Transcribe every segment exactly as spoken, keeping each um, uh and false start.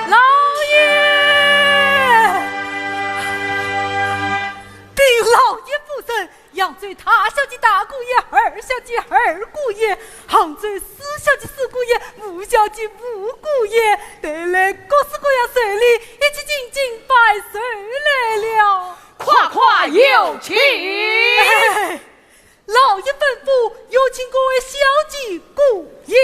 老爷，禀老爷夫人，扬州大小姐大姑爷、二小姐二姑爷、杭州四小姐四姑爷、五小姐五姑爷，带来各式各样寿礼，一起进京拜寿来了。快快有请。哎，老爷吩咐，有请各位小姐姑爷。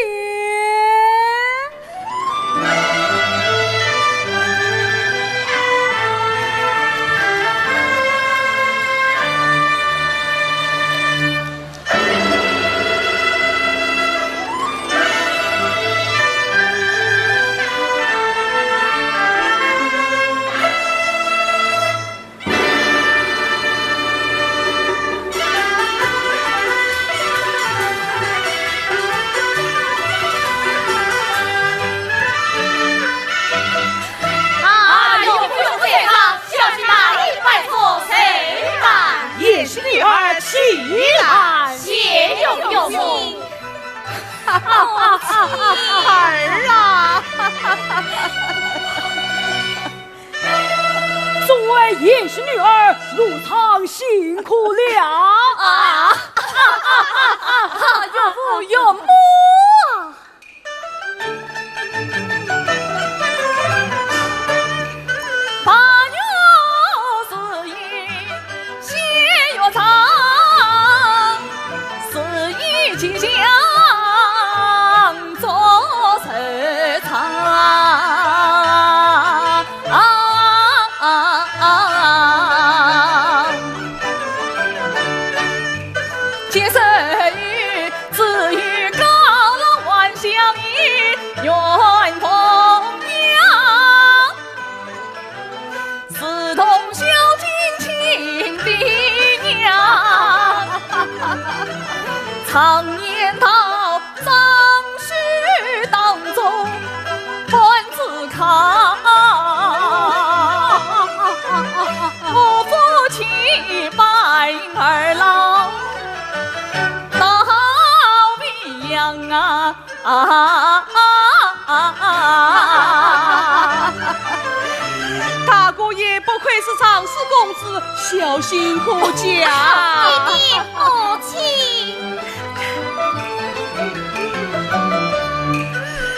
啊，岳父岳母在上，小婿大礼拜坐，谁来？贤婿女儿起来。谢岳父岳母。儿啊！ 众位贤婿女儿，路上辛苦了。啊，啊，啊，啊，啊，岳父岳母啊。八月十一 谢月长，十一吉祥做寿长。吉寿与子与高楼还相依，愿同样。 如同小金青的娘，常年到樟树当中半自靠。我夫妻拜二老，到汴梁啊。 啊啊啊啊！大姑爷不愧是尚书公子，孝心可嘉。爹爹母亲。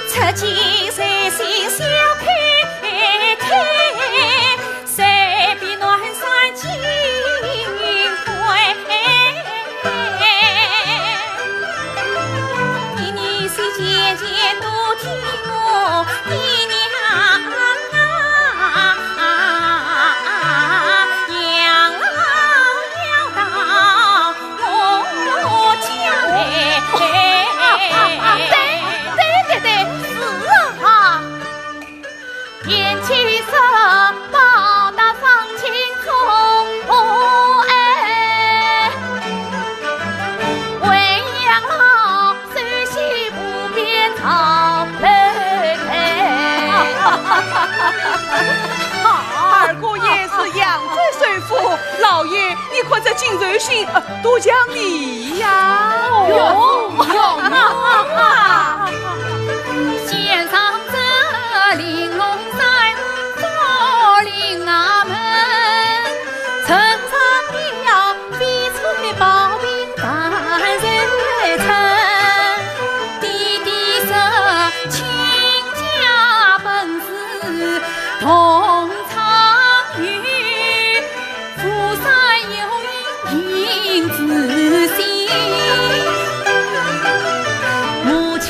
出京随喜笑开开， 随便暖山金桂，年年是节节都听我的娘啊，养老要到我家来。对，对，对，对，是啊。 贤妻说：报答方卿从不哎，为养老，首先不便朝头退。二姑爷是扬州首富，老爷 你看这金寿星，呃，多像你呀！哟，哟，哟啊！先上这玲珑山，坐临衙门，呈上表，翡翠宝瓶万人称。爹爹说，卿家本是同窗友， 夫山有隐形之心，母亲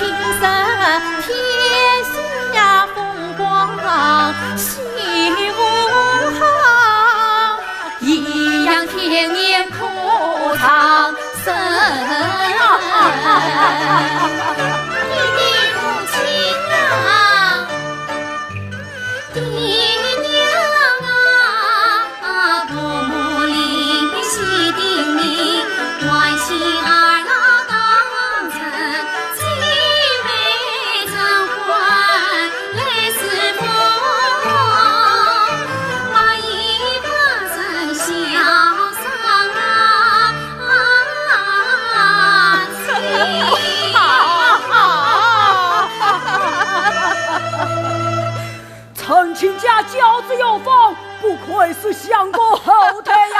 那轿子有风，不愧是相公后代呀。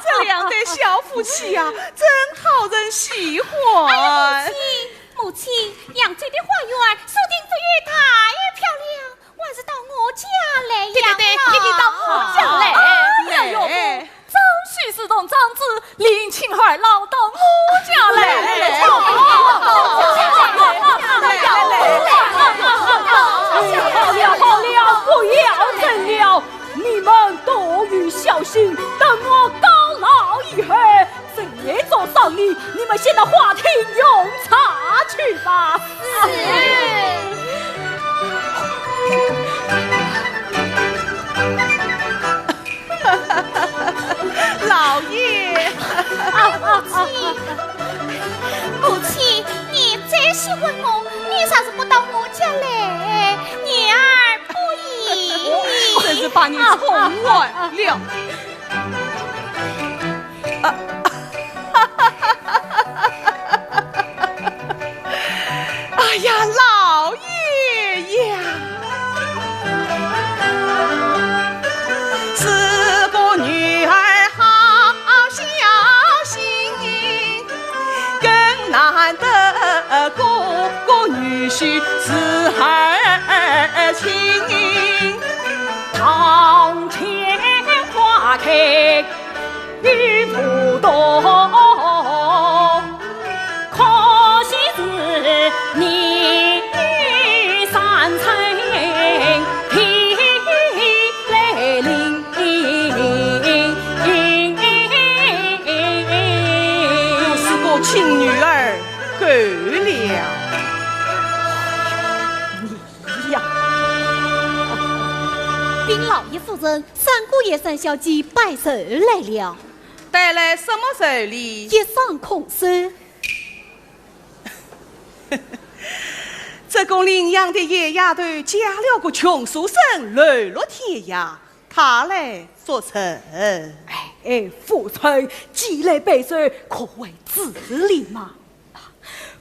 这两对小夫妻呀，真讨人喜欢。哎呀，母亲，母亲，扬州的花园，说定会有大雨飘了，还是到我家来养老。对对对，一定到我家来。好。哎呀，岳父，哎。 张许是同长子，令亲二老到我家来。来，来，来。好了，好了，不要争了，你们多有孝心，等我告老以后，再做丧礼，你们先到花厅用茶去吧。是。 老爷。啊，母亲，母亲，你最喜欢我，你若是不到我家来，女儿不依。真是把你宠坏了。 哎呀，老爷呀！是个女儿好孝心，更难得个个女婿是儿亲。堂前花开 雨不动，可惜是你三春天来临。我是个亲女儿，够了。你呀，禀老爷夫人，三姑爷、三小姐拜寿来了。 带来什么寿礼？一双空手。这个领养的野丫头嫁了个穷书生，流落天涯，她来作甚？哎，哎，夫人，既来拜寿，可会自理嘛。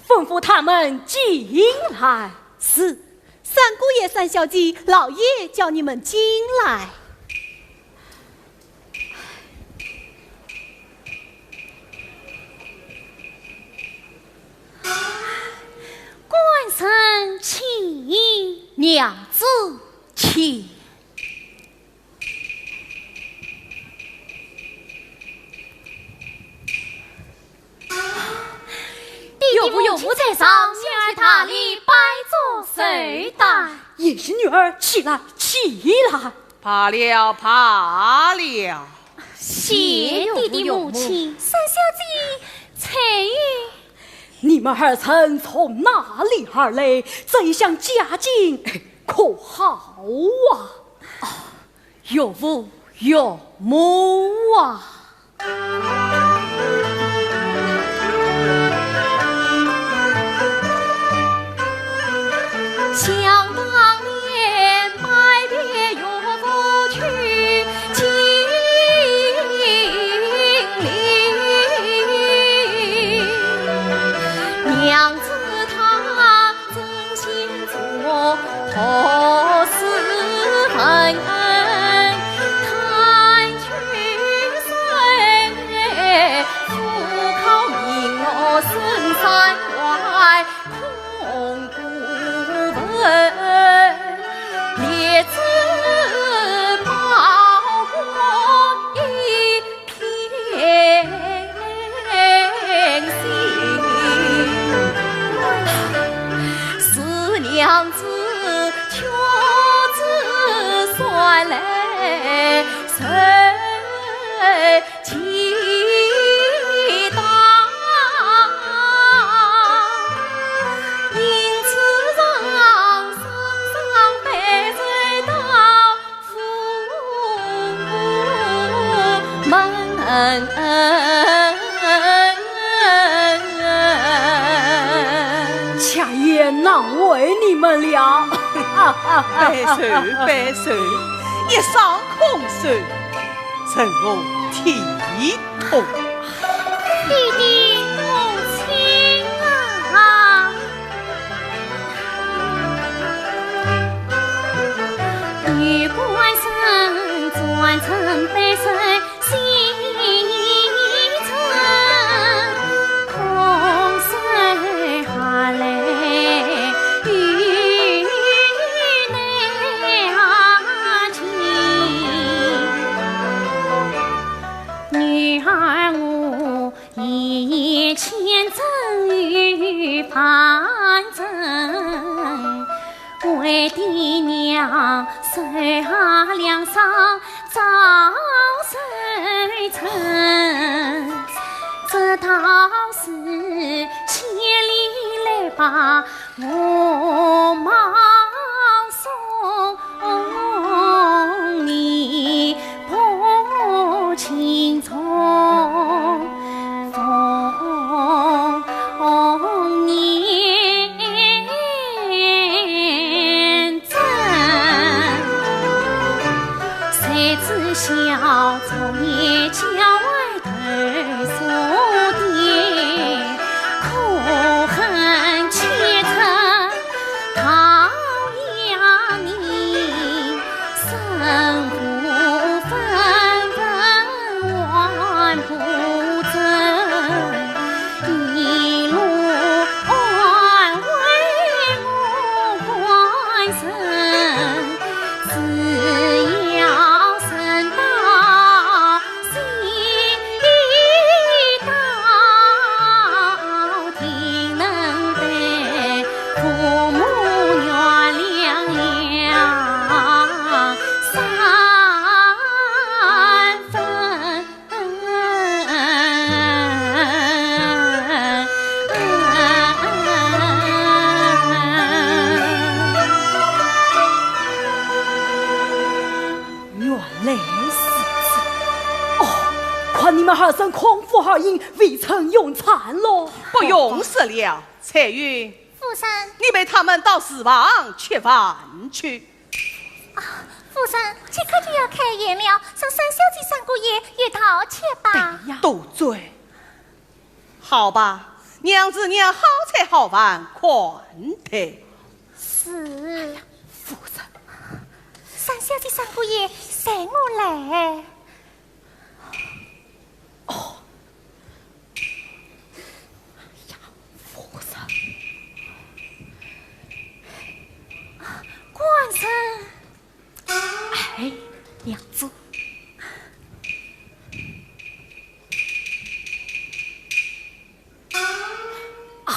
吩咐他们进来。是，三姑爷、三小姐，老爷叫你们进来。 官人请。娘子请。爹爹母亲在上，女儿大礼，拜作寿的。贤婿女儿，起来，起来。罢了，罢了。 谢爹爹母亲。三小姐，翠云。你们二人从哪里而来？这一向家境可好啊？哦，岳父岳母啊。 想当年拜别岳父去金陵，娘子她真心做何事恨，叹去身，苦口名落深山外。 空顾问，列子包裹一片心。是娘子屈指算来谁 记得，因此常常背水到府门。家业难为你们了。拜寿，拜寿，一双空手，成何体 痛。爹爹母亲啊！女官爹娘手下两双早收成，这道是千里来把我冒送你破青虫。 原来如此。哦，看你们好生空腹好饮，未曾用餐咯。不用说了，彩云。夫人。你陪他们到厨房吃饭去。啊，夫人，即刻就要开宴了，请三小姐、三姑爷一道吃吧。对呀。多嘴。 好吧，娘子让好菜好饭款待。是。夫人。三小姐、三姑爷，随我来。哦。哎呀，夫人。官人。哎，娘子。 哎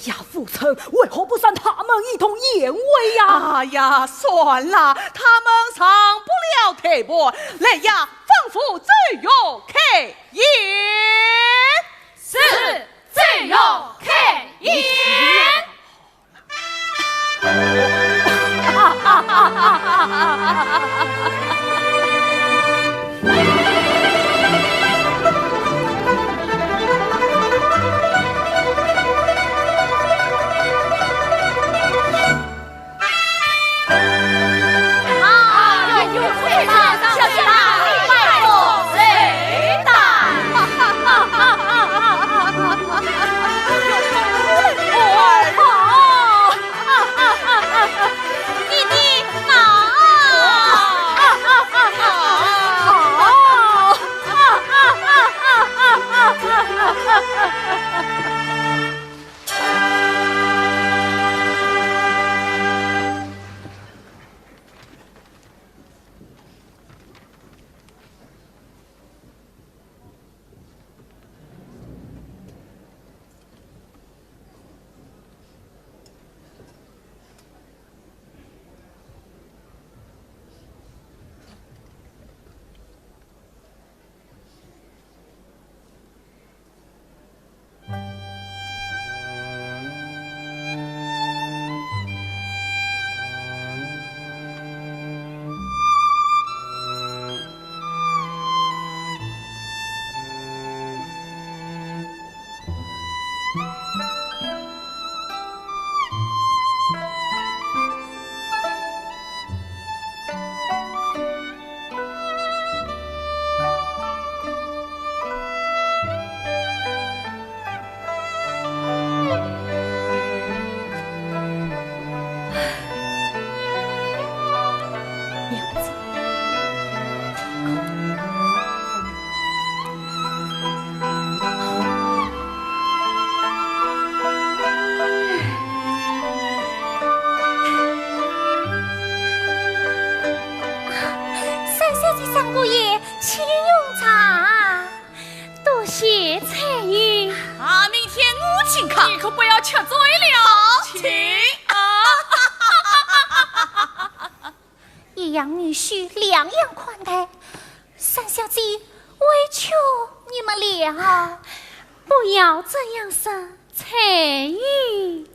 呀，夫人，为何不赏他们一同宴会呀？哎呀，算了，他们上不了台盘。来呀，吩咐周瑜开宴。是，周瑜开宴。养女婿两样款待，三小姐委屈你们了。不要这样说，翠玉。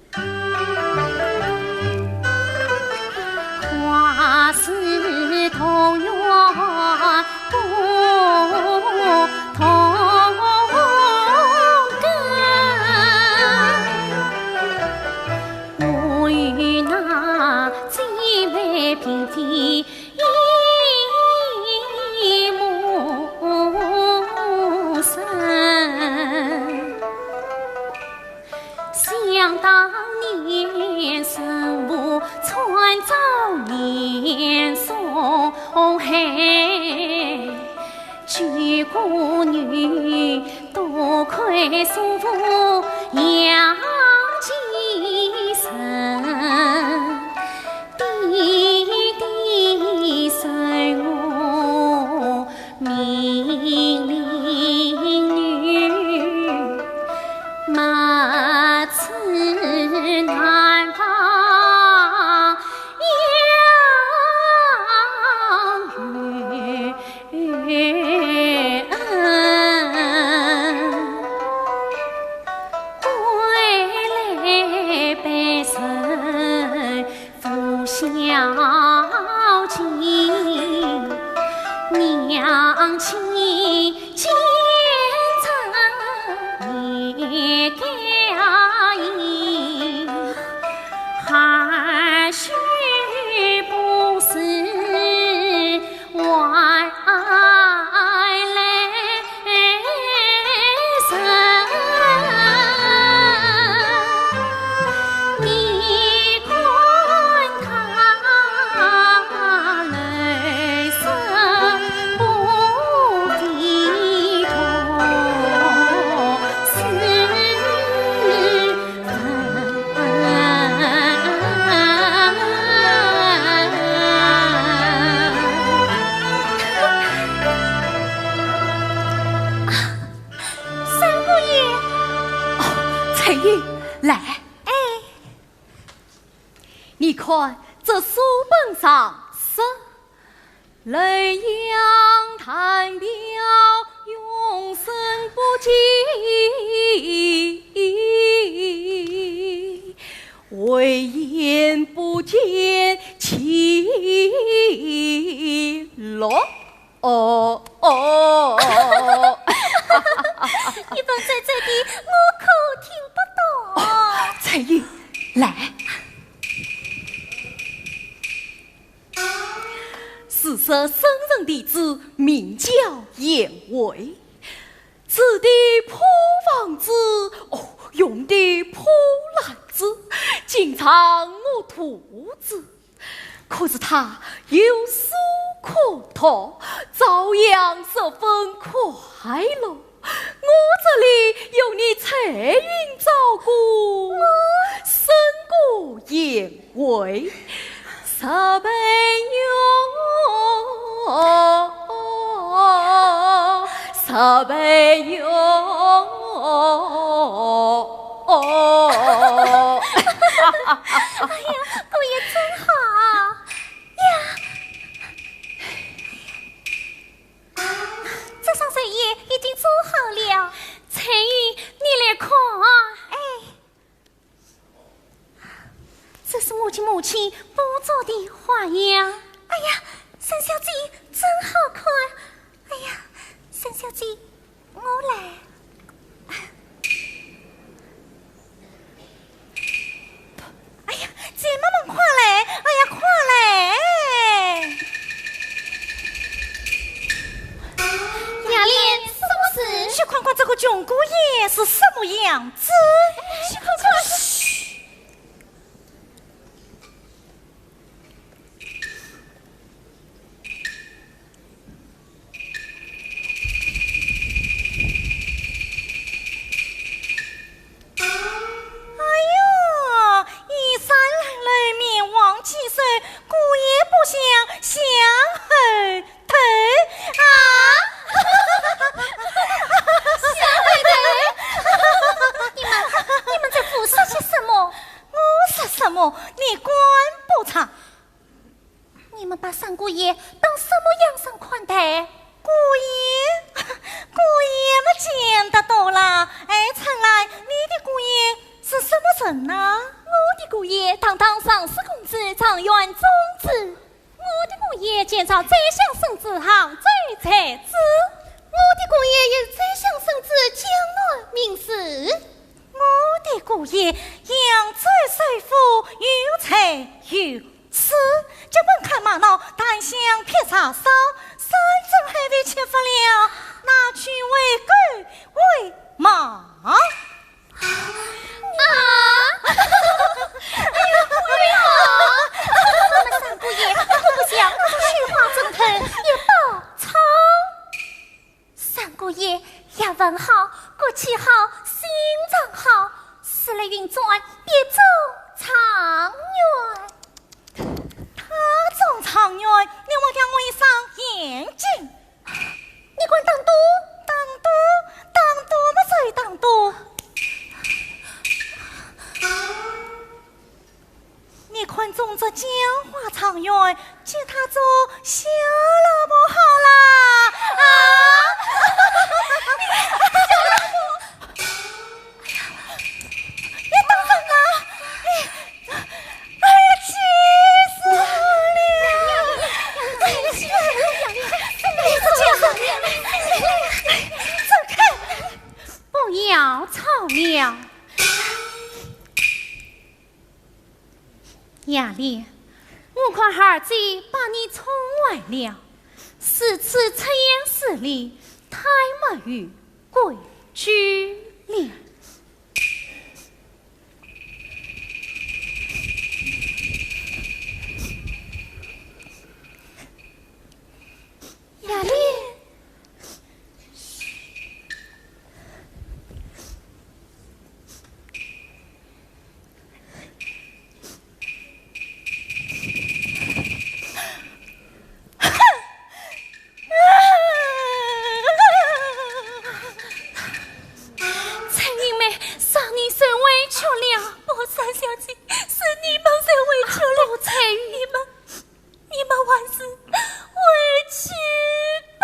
想当年，三姑爷。哦，翠玉，来。哎。你看这书本上说， 哦，哦，哦。你们在这里，我可听不懂。哦，翠玉，来。 是说圣人弟子名叫颜回，住的破房子，哦，用的破篮子，经常饿肚子。可是他有书可读，照样十分快乐。 我这里有你翠云照顾，胜过颜回。小朋友，小朋友。哎呀，姑爷真好呀！ 这双寿衣已经做好了。翠玉，你来看。哎，这是我给母亲补做的花样。哎呀，三小姐，真好看。哎呀，三小姐，我来。 哎呀，姐妹们快来！哎呀，快来！雅莲，什么事？去看看这个穷姑爷是什么样子。去看看。嘘。你们把三姑爷当什么样人看待？姑爷，姑爷嘛见得多了。哎，春兰，你的姑爷是什么人呢？我的姑爷堂堂上市公子，状元宗子。我的姑爷见着宰相圣旨，杭州才子。我的姑爷也是宰相圣旨，江南名士。我的姑爷扬州首富，有财有势，结棍看马闹，弹响劈柴烧，山珍海味吃不了，拿去喂狗喂马。啊！哎呦，不要！我们三姑爷不孝，这绣花枕头也报仇。三姑爷学问好，骨气好，心肠好，诗了运转，必中状元。他中状元，你忘掉我一双眼睛。你敢打赌？打赌？打赌么就打赌。你看中这江花状元，接她做小老婆好啦。啊！你当真啊？哎，哎呀，气死我了！哎呀，气死我了！哎呀，这……走开！不要吵了。雅丽，我看孩儿把你宠坏了，如此出言失礼，太没有规矩了。雅丽。 翠云妹，让你受委屈了。不，三小姐，是你们受委屈了。不，翠云。你们，你们还是回去吧。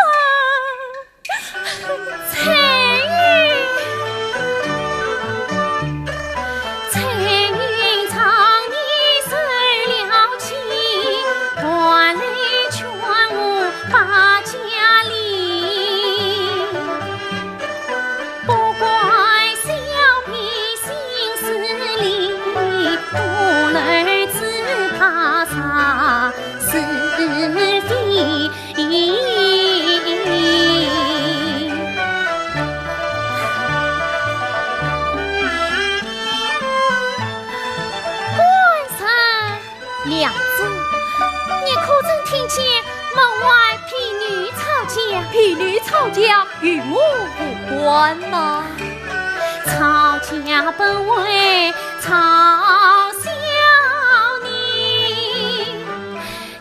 翠云，翠云常年受了气，还来劝我把家离。不管小婢心思里，不能只怕啥是非。 官人。娘子，你可曾听见门外婢女吵架？婢女吵架与我无关呐。吵架本为嘲笑你，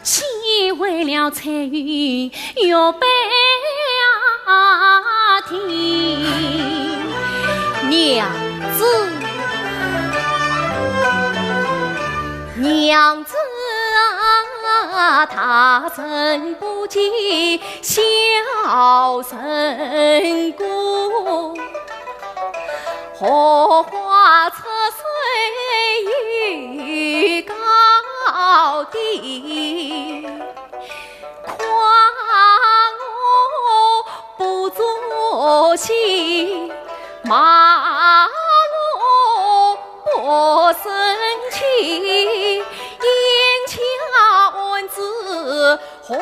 岂为了翠云玉杯亭。娘子，娘子啊，大人不计小人过。 荷花出水有高低，夸我不足惜，骂我不生气，眼前暗自 红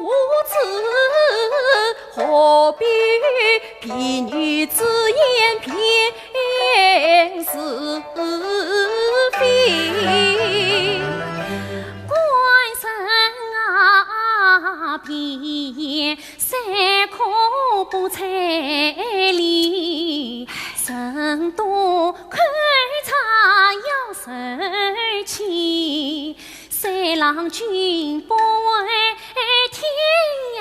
污子，何必婢女之言辨是非？官人啊，便是可不睬礼，人多看茶要受气。 谁让君不为天涯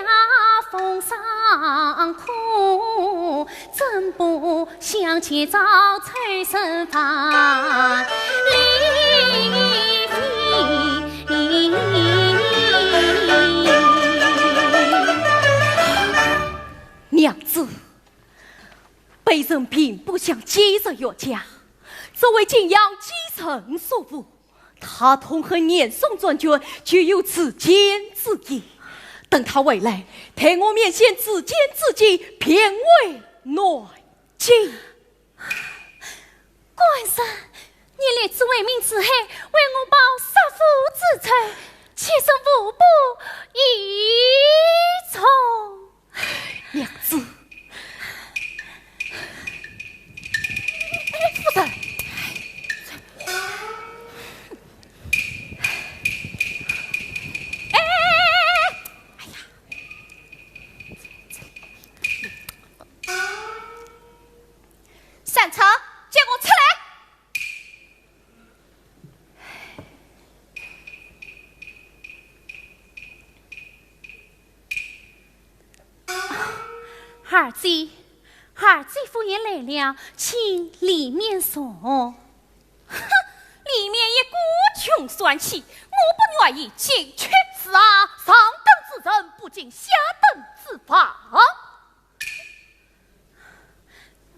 风霜苦，怎不想今朝抽身万里飞？阳继承岳家，只为景阳继承叔父。他痛恨严嵩专权，就有自尽之意。等他回来，待我面见自尽之机，便为暖机。官人，你立志为民除害，为我报杀父之仇，岂是无补于衷？ 娘子。哎，夫人。哎，哎，哎，哎呀！三车，给我出来！ 二姐，二姐夫人来了，请里面坐。哼，里面一股穷酸气，我不愿意进去。是啊，上等之人不进下等之房。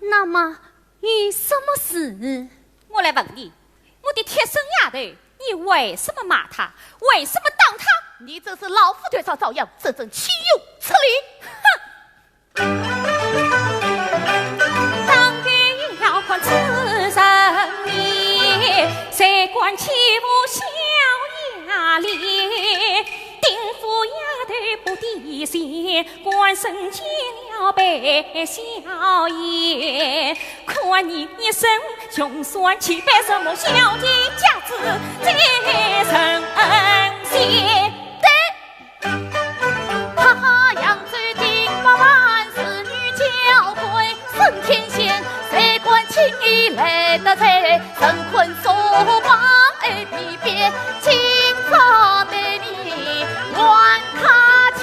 那么有什么事？我来问你，我的贴身丫头，你为什么骂她？为什么打她？你真是老夫对上遭殃，真正岂有此理！哼！当今要看此人面，谁敢欺负小丫头？丁府丫头不抵嫌， 官人见了白笑颜，看你一身穷酸气，扮什么小姐架子在人前。对，哈哈，扬州兵马万事女娇贵，升天仙，谁敢轻易来得罪？ 乾坤所望爱比别，今朝对你乱客气。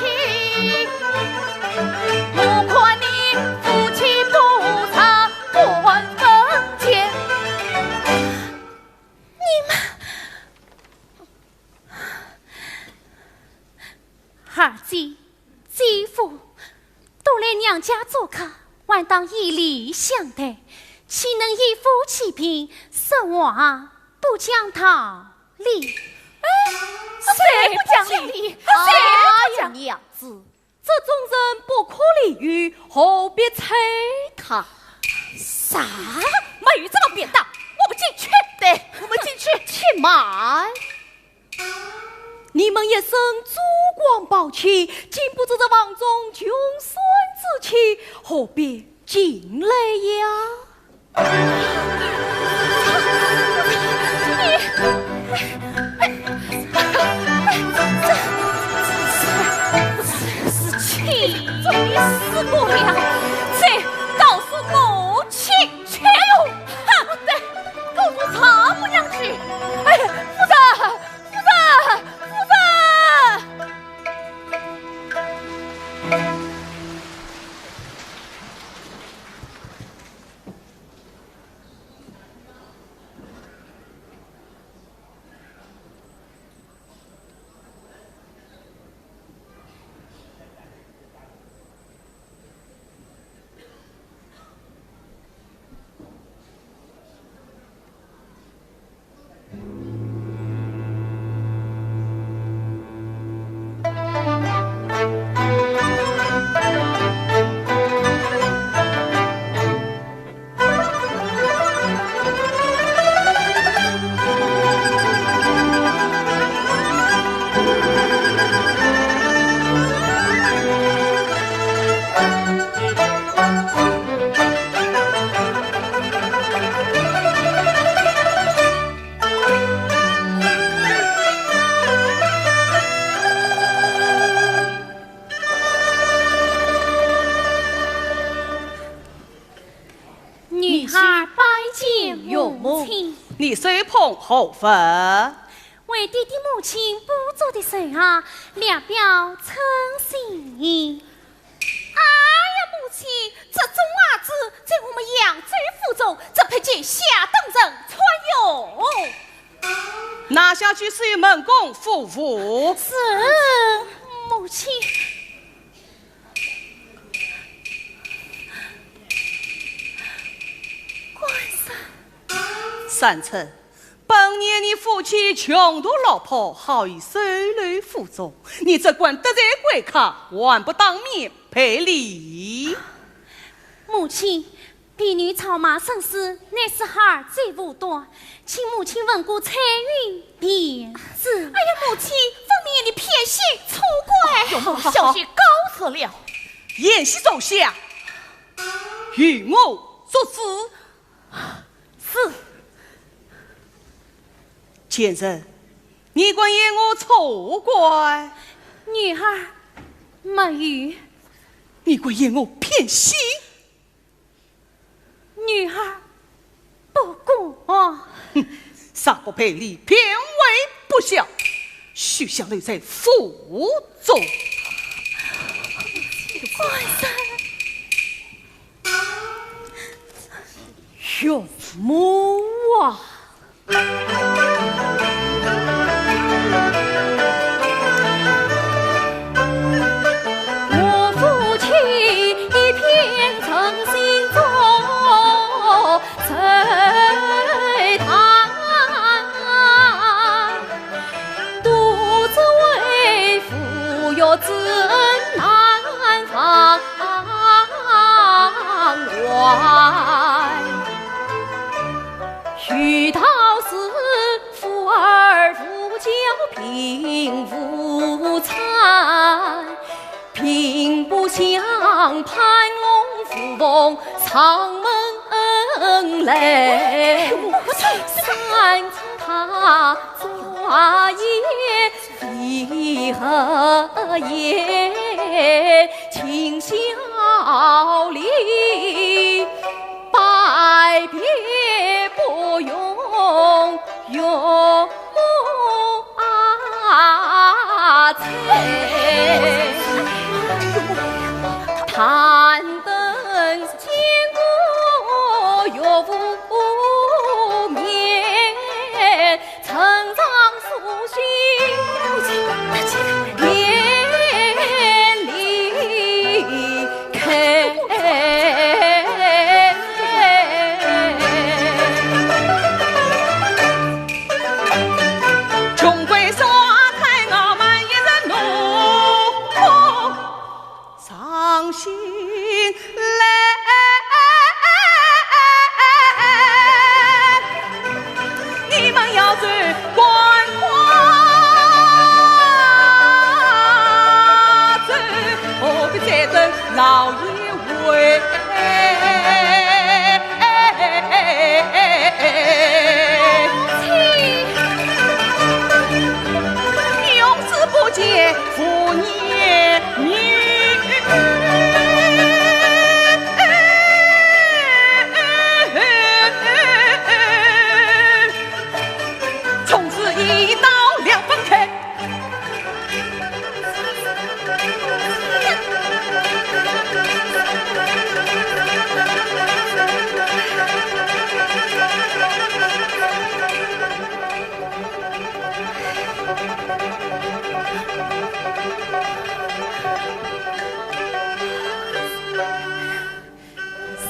我看你夫妻不和，不分房间。你们，二姐， 姐夫，都来娘家做客，还当以礼相待，岂能以父欺宾，说话不讲道理？哎，谁不讲理？谁不讲理？哎呀，娘子，这种人不可理喻，何必睬他？啥？没有这么便当，我们进去。对，我们进去。且慢。 你们一身珠光宝气，禁不住这房中穷酸之气，何必进来呀？你，这，这是气死我了！谁告诉我进去？哎呦，哼，对，告诉丈母娘去。哎，夫人， 夫人，夫人！女儿拜见母亲。你手捧何物？为爹爹母亲补做的寿鞋，略表寸心。哎呀，母亲，这种鞋子在我们扬州府中，这不配给下等人穿哟。拿下去，送与门公付物。是，母亲。三春，本年你夫妻穷途落魄，好意收留府中，你怎敢得罪贵客，还不当面赔礼？母亲，婢女草莽生死，乃是孩儿最无端，请母亲问过翠云便是。哎呀，母亲，分明你偏心错怪。有某小姐告辞了。贤婿坐下，与我作主。是。贱人，你敢嫌我错怪？女儿没有。你敢嫌我偏心？女儿不敢。哼，若不赔礼，便为不孝，休想留在府中。官人。岳母啊！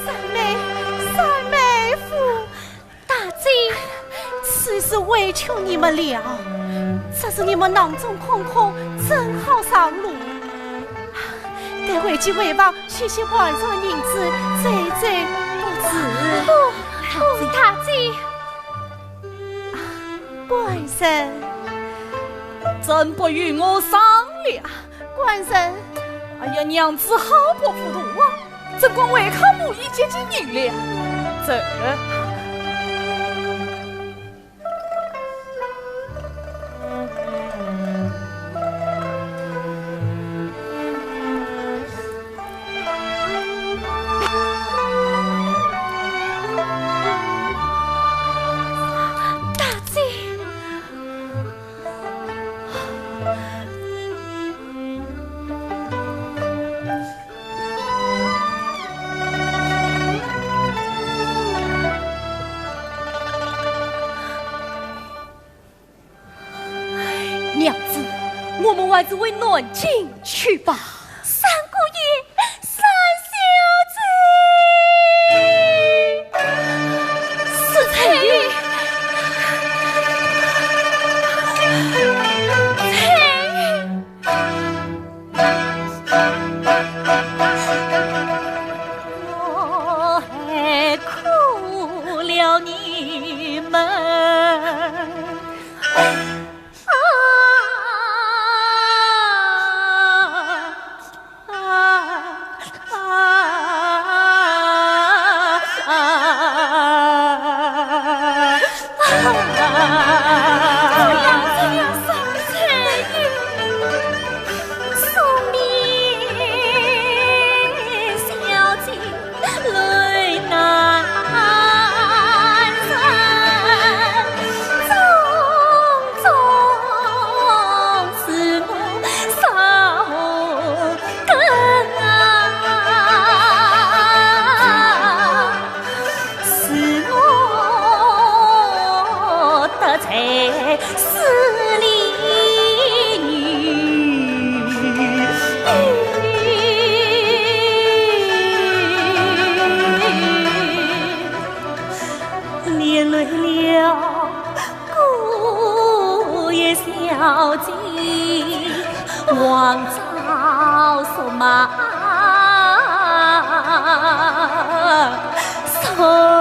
三妹，三妹夫。大姐，此事委屈你们了。只是你们囊中空空，怎好上路？待回去回房，取些盘缠银子，凑凑不迟。不，不，大姐。 官人。怎不与我商量？官人。哎呀，娘子好不糊涂啊，怎敢违抗母意接近银两？这。 娘子，我们还是回南京去吧。三姑爷，三小姐。是翠云，王昭驮马，驮车。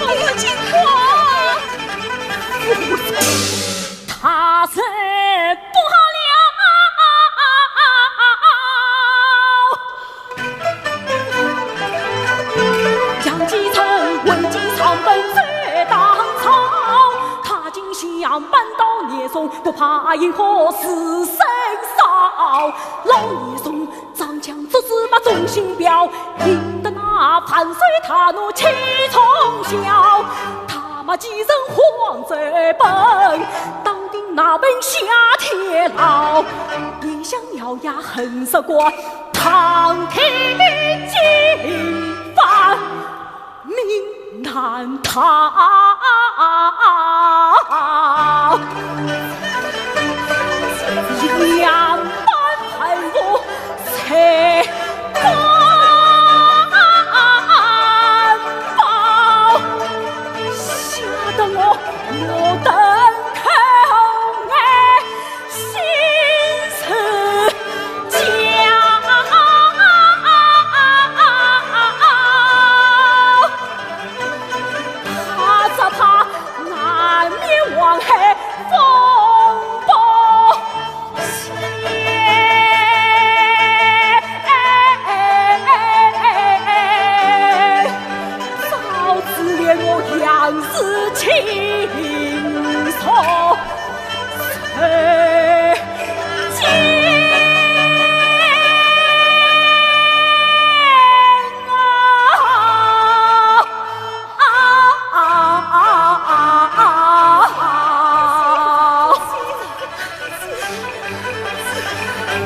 哎呀，金花！他是不好了。杨继成为计长本在当朝，他竟想搬到严嵩，不怕因祸事生烧。老严嵩 长枪出世把忠心表，引得那万岁大怒气冲霄。他骂继承皇子本，当定那本下天牢。也想咬牙恨死官，唐天金犯 命难逃。一两半盘我才官报，吓得我目瞪口呆。 心似焦。怕只怕难免黄海风波险。早知连我杨氏亲属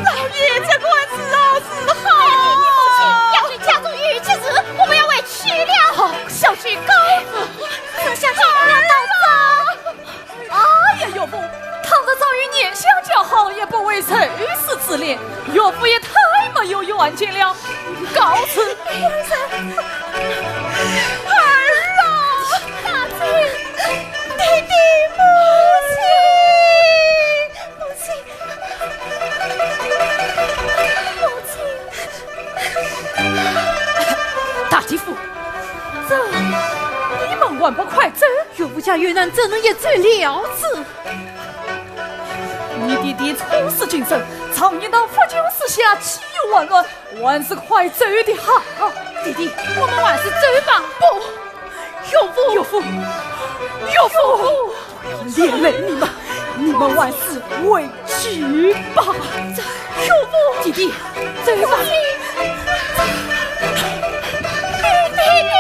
老爷，这官司啊，是好。你母亲要对家中有急事，我们要回去了。好，小婿告辞。这下去不要打仗。 哎呀，岳父，倘若早与年相交好，也不会如此之烈。岳父也太没有远见了。告辞。儿啊！大姐，爹爹，母亲，母亲，母亲。大姐夫，这，你们还不快走？ 岳父家有难，怎能一走了之？你爹爹处死君臣，常言道：不救四下岂有完卵，还是快走的好。爹爹，我们还是走吧。不，岳父，岳父，岳父，连累你们，你们还是回去吧。岳父，爹爹，走吧。爹爹，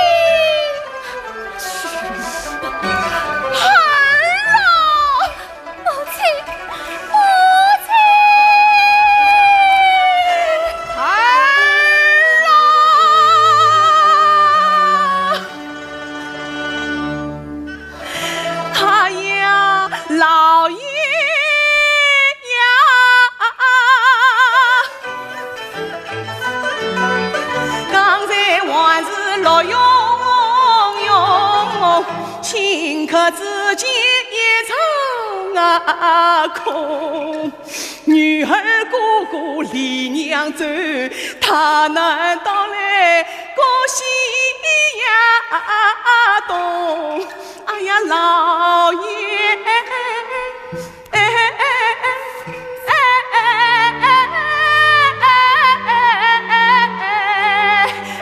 去吧。儿啊！母亲，母亲，儿啊！ 哎呀，老爷呀！刚才还是乐融融，顷刻之间一场啊空。 女儿哥哥离娘走，她难到来个西呀东。哎呀，老爷，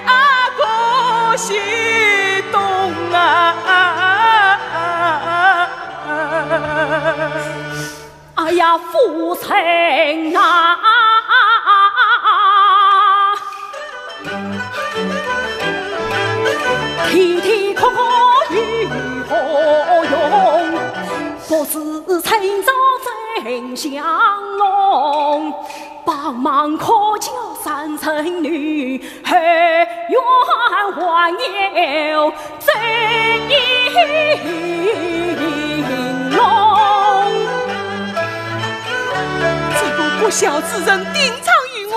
啊，个西东啊。 哎呀，夫人啊，啼啼哭哭有何用？不是趁早真相弄，帮忙可叫三春女，后院还有 这个不孝之人定常与我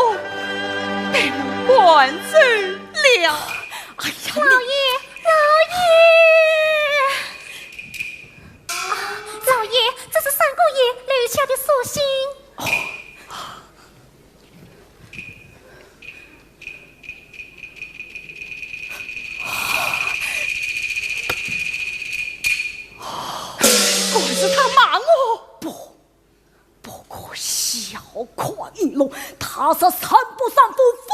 被我赶走了。哎呀，老爷，老爷！啊，老爷，这是三姑爷留下的书信。 哦，一路踏实三不三夫，腹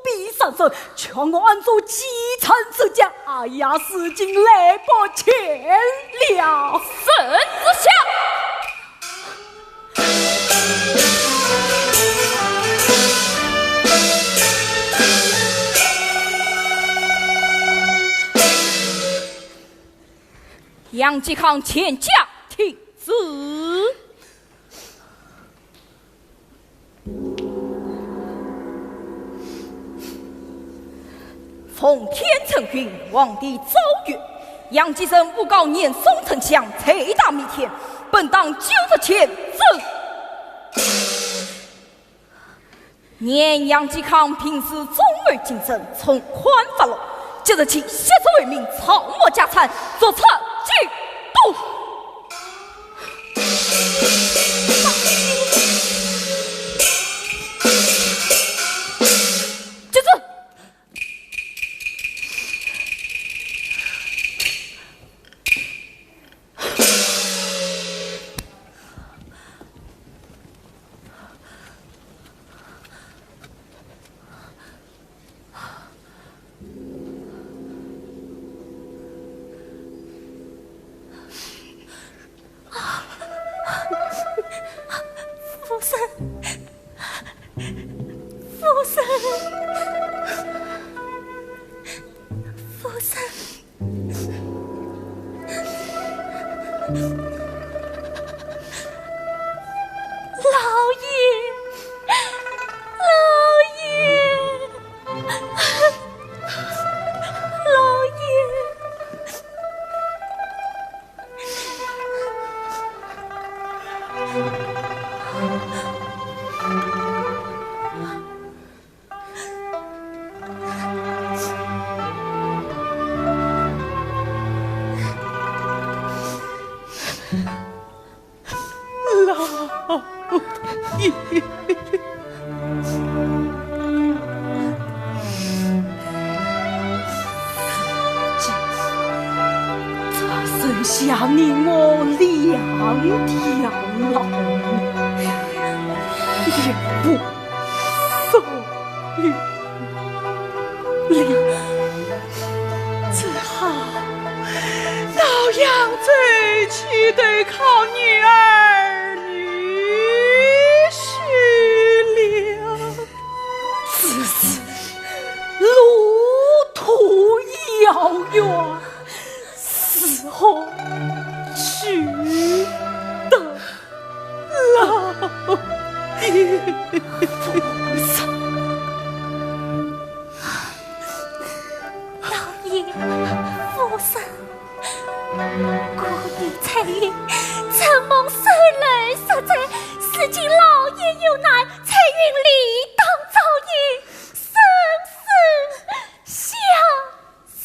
背受伤，叫我暗中继承自家，哎呀，如今来不及了。圣旨下。杨继康全家听旨。 奉天承运，皇帝诏曰：杨继盛诬告严嵩丞相，罪大弥天，本当九族全斩。念杨继康平时忠厚谨慎，从宽发落，即日起削职为民，草木家产，逐出京都。 夫人，夫人，夫人。 老爷，老爷，老爷。 老爷，只剩下你我两条老命，也不 送与你了。只好到扬州去投靠你儿女婿了。只是路途遥远，如何去得 老爷。老爷，夫人，孤女翠云，承蒙受楼赦罪，如今老爷有难，翠云理当照应，生死相随。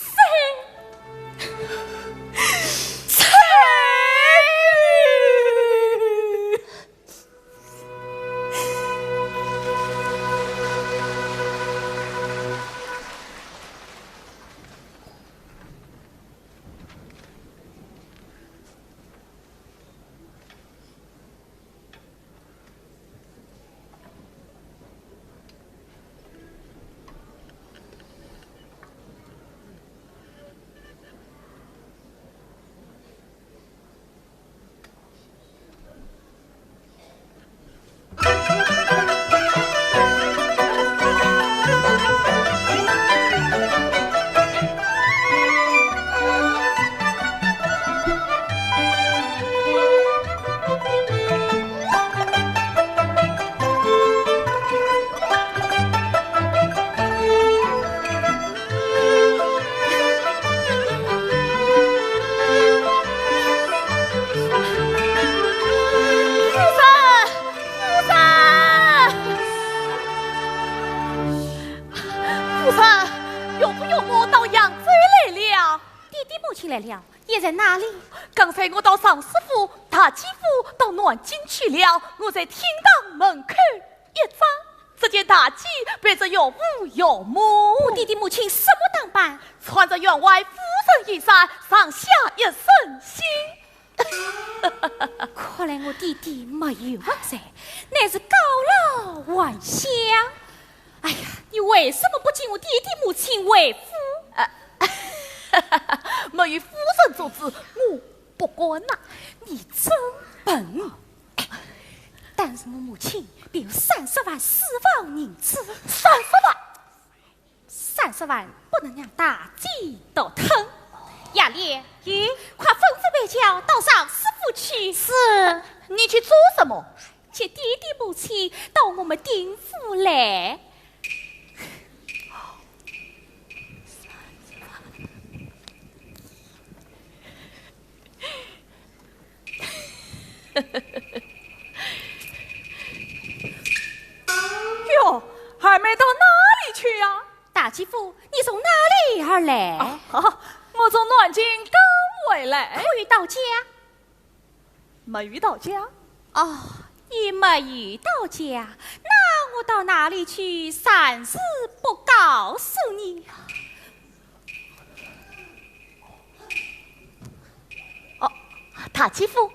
夫人，夫人，夫人，岳父岳母到扬州来了。爹爹母亲来了，现在哪里？刚才我到尚书府、大姐府、到南京去了，我在厅堂门口 一张，只见大姐陪着岳父岳母。我爹爹母亲什么打扮？穿着员外夫人衣衫，上下一身新。看来我爹爹没有忘记，乃是告老还乡。哎呀，你为什么不请我爹爹母亲回府？啊，没有夫人做主，我不敢呐。你真笨！哎，但是我母亲便有三十万私房银子。三十万？三十万不能让大姐独吞。雅莲，咦？快吩咐备轿到尚书府去。是，你去做什么？接爹爹母亲到我们丁府来。哟，二妹到哪里去呀？大姐夫，你从哪里而来？啊，我从南京刚回来。可有到家？没有到家。哦，你没有到家，那我到哪里去，暂时不告诉你。 哦，大姐夫，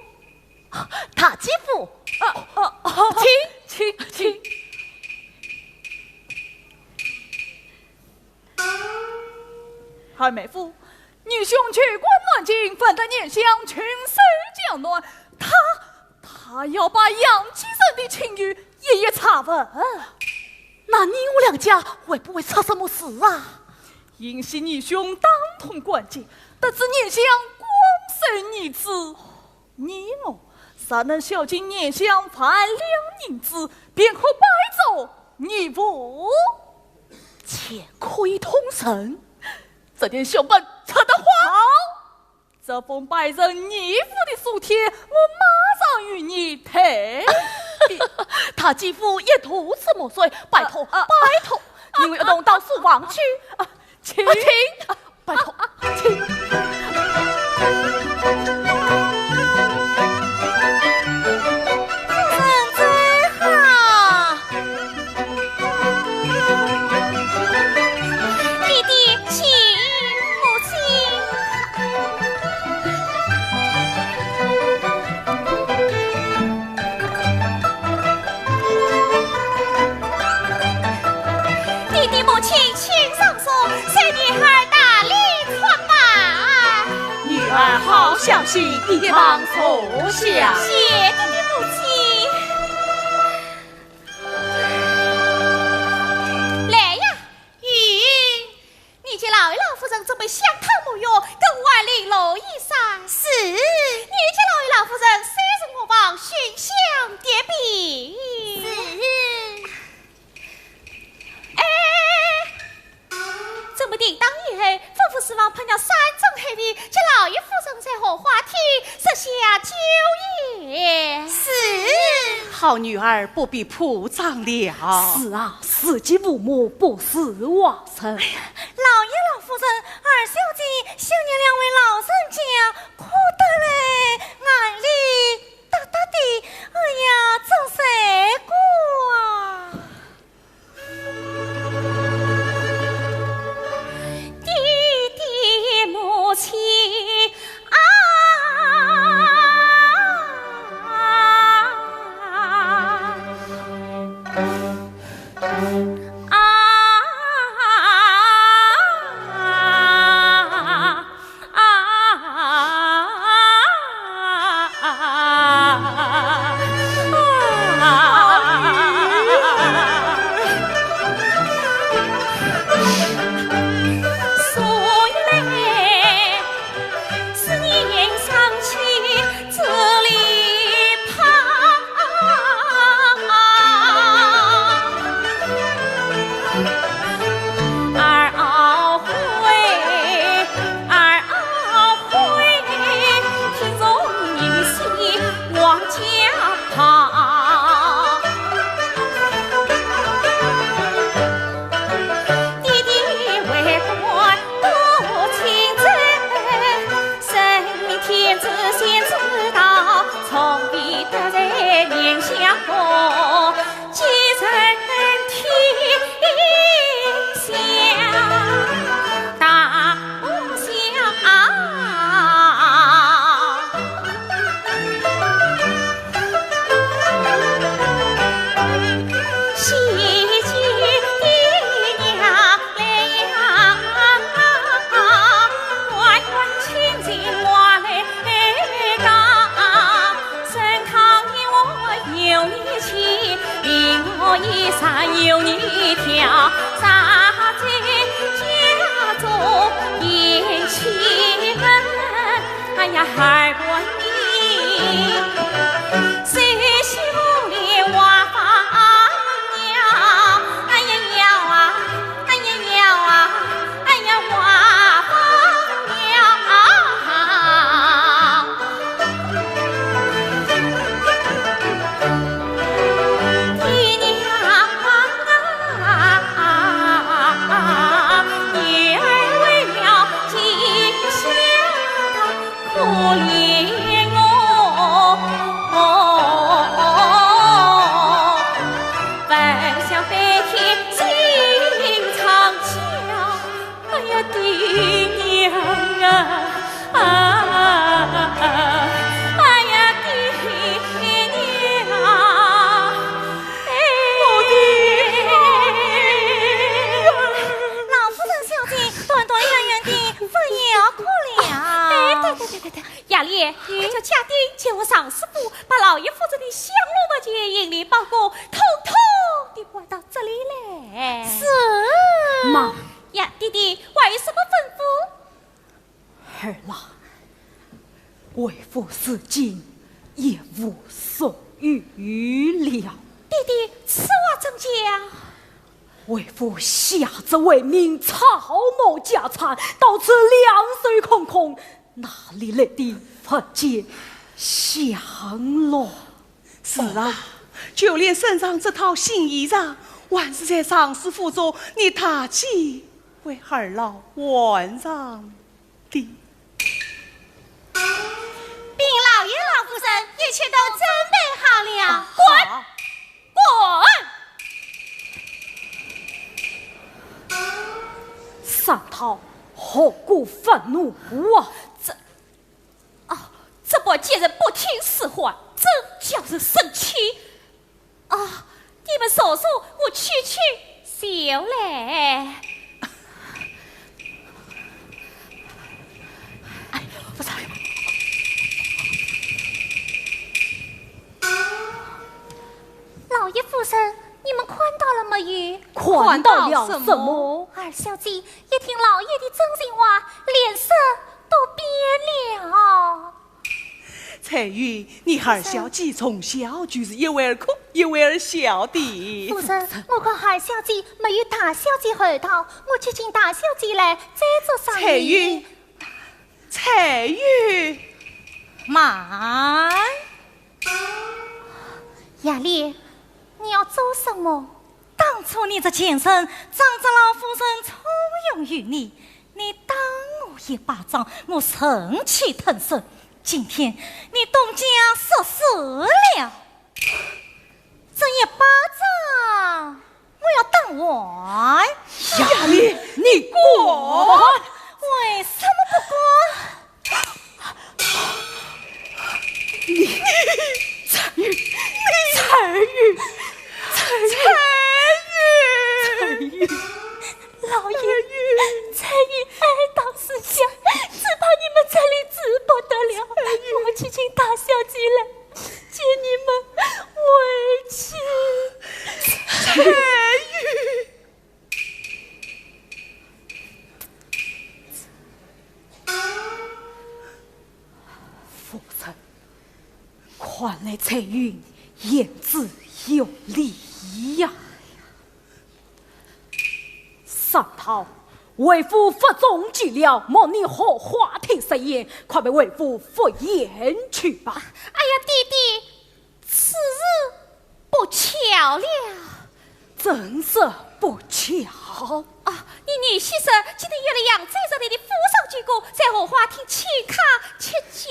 大姐夫，啊，啊，啊，请，请，请。二妹夫，女兄求官南京，闻得贤相穷守江南，他，他要把杨继盛的情由一一查问。那你我两家会不会出什么事啊？幸喜女兄打通关节，得知贤相光绪女子，你我若能孝敬贤相万两银子，便可拜做义父。钱可以通神，这点小本出得花。好，这封拜成义父的书帖，我马上与你退禀。大姐夫也涂脂抹粉，拜托，啊，啊，拜托，啊，你我一同到书房去。啊，请，啊，请，啊，拜托，请。夫人走好。 爹爹，请，母亲。爹爹，母亲，请上座，随女儿大礼参拜。女儿好孝心，一旁坐下。谢爹爹，母亲。 来呀，玉英，你给老爷老夫人准备香汤沐浴，更换绫罗衣裳。是。你给老爷老夫人收拾卧房，熏香点笔。是。哎， 准备停当以后，吩咐书房备了山珍海味，给老爷夫人在荷花厅设下酒宴。是。好女儿不必铺张了。是啊，自己父母不是外人。哎呀，老爷老夫人，二小姐想念两位老人家，哭得来，眼泪答答的，哎呀，真难过啊。 爹爹母亲啊！你上有你条，啥在家中贤妻们，哎呀，二婆你，谁喜红莲花房了？哎呀，要啊，哎呀，要啊，哎呀，花房了。 哎呀，爹娘啊！哎呀，爹娘！哎，我的女儿！老夫人小姐，端端圆圆地勿要哭了。哎，对对对对对，雅丽，快叫家丁前往尚书府，把老爷夫人的香炉、物件、银联宝盒，统统地搬到这里来。是。妈。呀，爹爹，还有什么吩咐？ 儿啊，为父如今一无所有了。爹爹，此话怎讲？为父下至为民草木家产，到此两手空空，哪里来的物件香炉？是啊，就连身上这套新衣裳，还是在尚书府中你大姐为儿老换上 的。禀老爷老夫人，一切都准备好了。啊，滚！好。滚！尚涛，何故发怒啊？这，啊，这般贱人不听使唤，真叫人生气。 啊，你们坐坐，我去去就来。哎，夫人。老爷夫人，你们看到了没有？看到了什么？二小姐一听老爷的真心话，脸色都变了。 彩云，你二小姐从小就是一会儿哭一会儿笑的。夫人，我看二小姐没有大小姐厚道，我去请大小姐来再做商议。彩云，彩云。慢。雅丽，你要做什么？ 当初你这贱人，仗着老夫人重用于你，你打我一巴掌，我忍气吞声。今天你东家失势了，这一巴掌我要打还。雅丽，你滚！为什么不滚？ 你，彩云，彩云，彩云，彩云，老爷，彩云哀到四下，只怕你们这里止不得了。我们去请大小姐来接你们回去。彩云。 夫人，看来彩云言之有理呀。尚涛，为父腹中饥了，望你荷花亭设宴，快陪为父赴宴去吧。哎呀，爹爹， 此事不巧了。怎是不巧？啊，你女婿说今天约了扬州城里的富商巨贾，在荷花亭请客吃酒。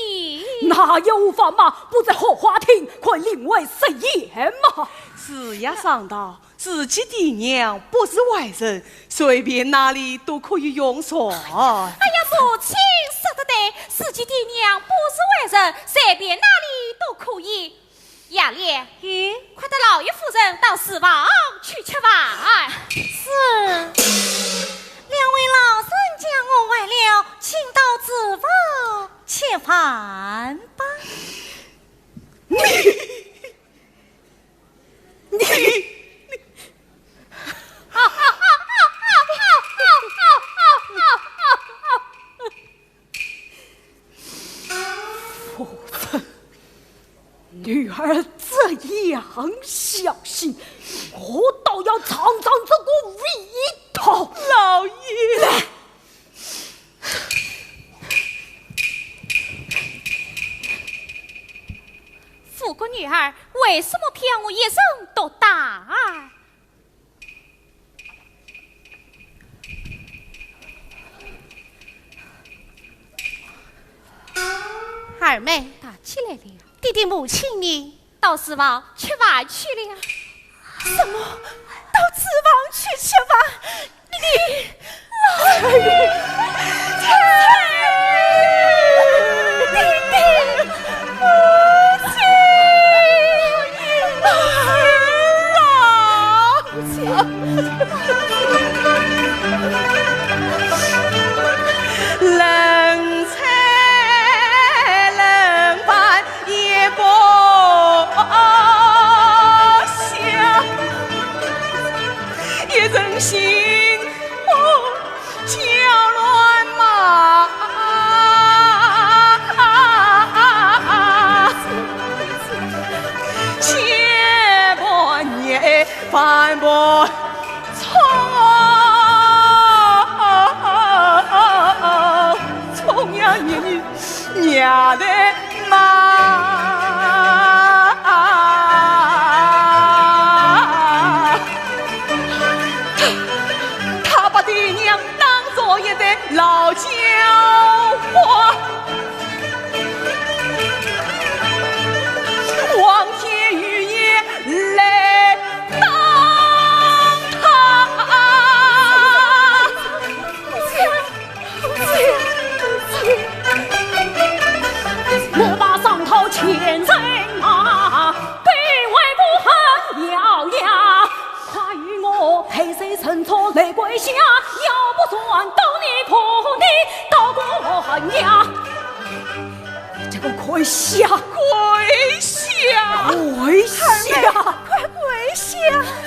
那也无妨嘛，不在荷花亭，可另外设宴嘛。是呀，尚涛，自己爹娘不是外人，随便哪里都可以用膳。哎呀，母亲说得对，自己爹娘不是外人，随便哪里都可以。 雅丽，嗯？快带老爷夫人到厨房去吃饭。是。两位老人家饿坏了，请到厨房吃饭吧。你，你，你，不曾，女儿这样孝心，我倒要尝尝这个味道。老爷，来，富贵女儿，为什么偏我一人独打？二妹，打起来了。爹爹母亲呢？到厨房吃饭去了。什么？到厨房去吃饭？你，老爷，爹爹，母亲，老爷。 冷菜冷饭也不下，一人心火搅乱麻。千般年 翻波冲，冲呀你娘的妈！他，他把爹娘当作一对老叫花，望天欲也来 打他。我把上头千人马，对外不喊咬牙，快与我陪谁乘车来跪下，要不然到你破地，到过寒呀。 这个跪下，跪下，跪下！二妹，快跪下！哼！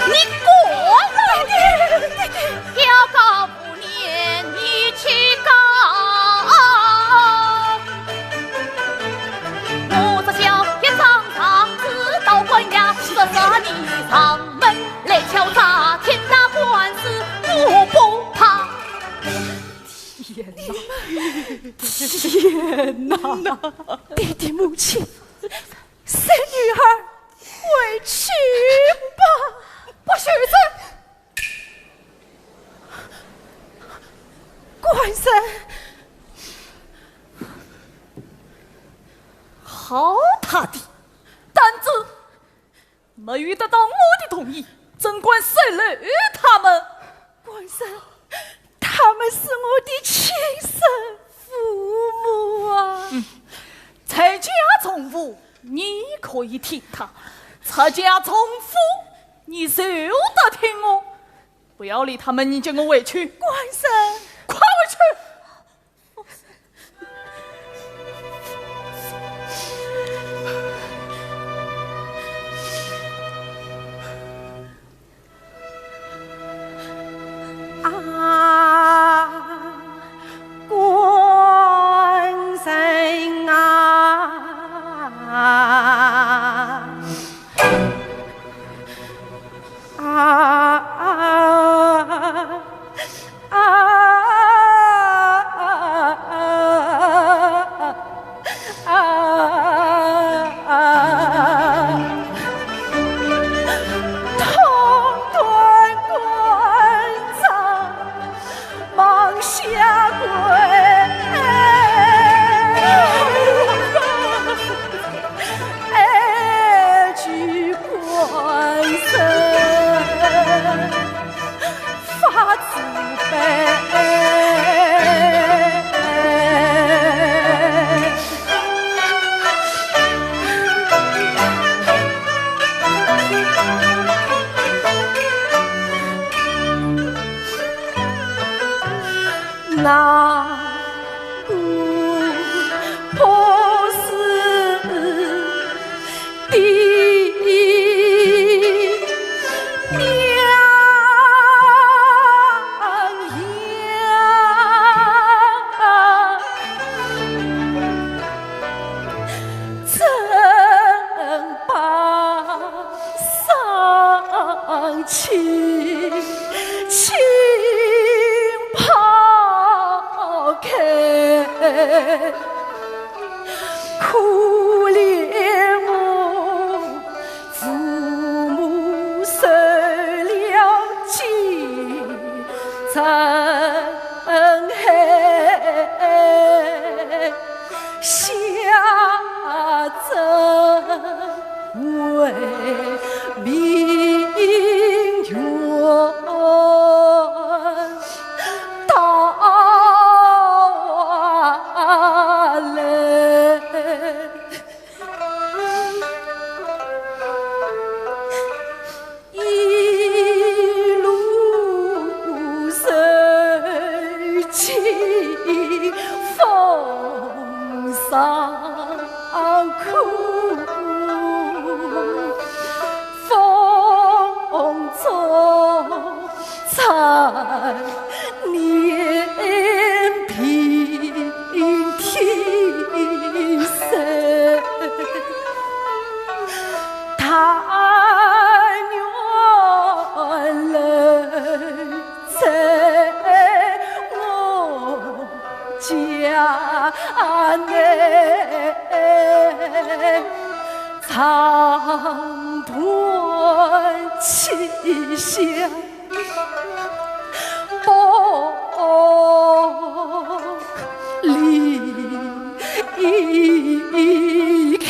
你过来！爹爹，爹爹，表哥不念你去告。我这叫一张状子到官衙，说是你上门 来敲诈，听那官司我不怕。天哪，天哪！爹爹母亲，随女儿回去吧。不许走！官人，好他的，胆子！ 没有得到我的同意，怎敢收留他们？官人，他们是我的亲生父母啊！嗯，在家从父，你可以听他；在家从夫，你休得听我。不要理他们，你跟我回去。官人，快回去！恩爱下怎为明月到来。一路受尽风霜苦，风中 残年平添寿，但愿人在我家内，长叹气息。 不离开。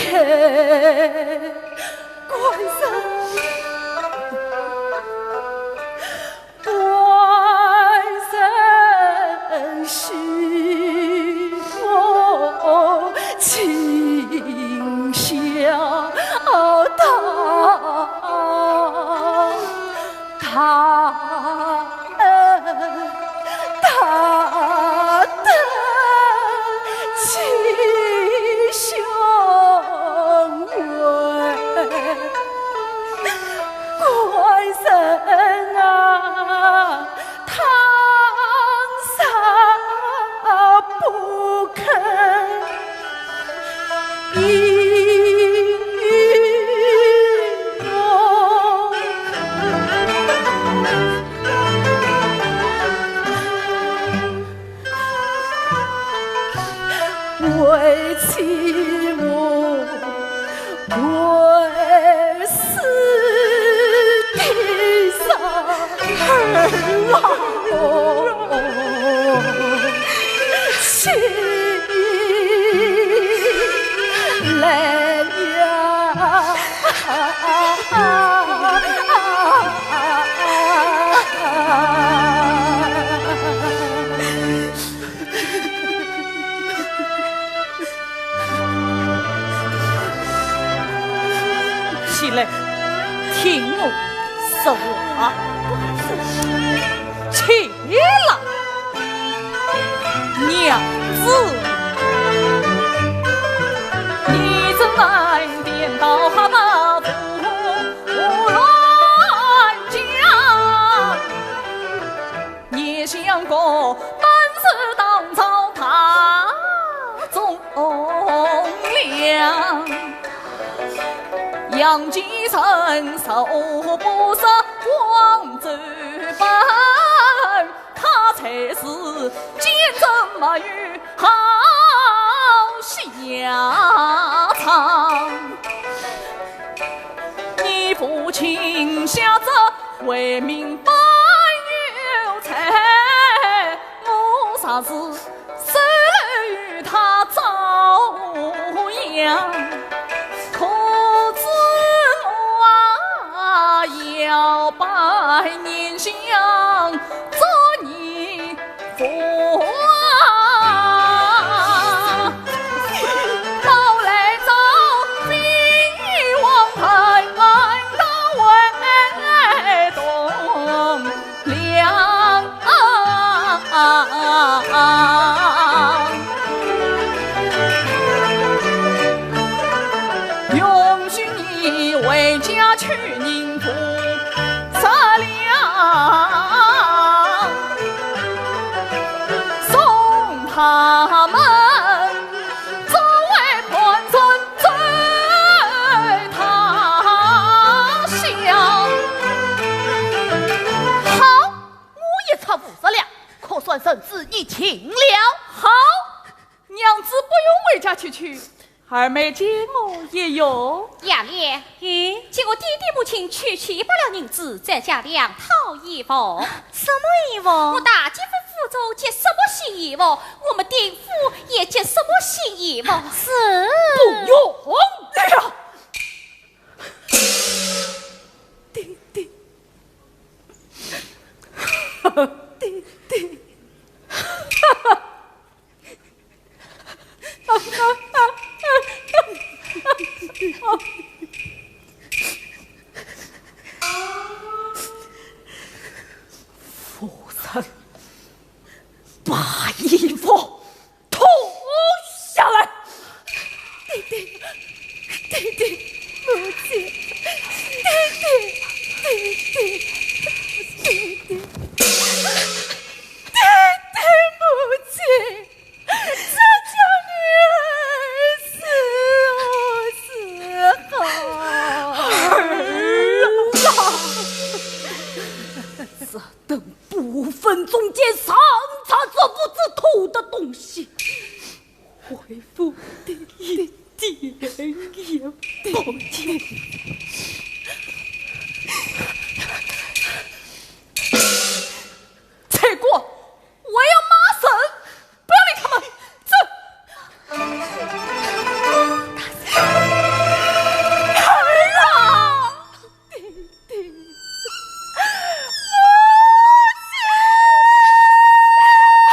官人，官人，许我情消到 他恩大德，其胸怀。官人啊，倘若不肯 依我，为妻我跪死地上。儿啊！ 起来呀！起来，听我说话。起来，娘子。你怎奈颠倒把父乱讲？ 你想过本是当朝大忠良，杨继盛受不杀光州本，他才是奸臣没有好下场。你父亲下这 为民办有才，我若是收留他照样，可知我啊，要拜贤相做你 父啊，老来早比王恨恨到为同梁。允许你回家去宁府。 善良，送他们作为盘缠走他乡。好，我一出五十两，可算绳之以情了。好，娘子不用回家去去，二妹借我一用。杨莲，嗯？借我爹爹母亲去去一百两银子，再加两套衣服。什么衣服？我大姐夫府中借什么新衣服，我们丁府也借什么新衣服。是。不用。哎呀！丁丁，丁丁。 夫人，把衣服脱下来。爹爹，爹爹，母亲，爹爹，爹爹，爹爹，爹爹，母亲。 这叫你儿是何时好？儿啊！这等部分中间尚差这不知土的东西，为父的一点也不提。这个 我要骂人，不要理他们，走。儿啊！弟弟，母亲，儿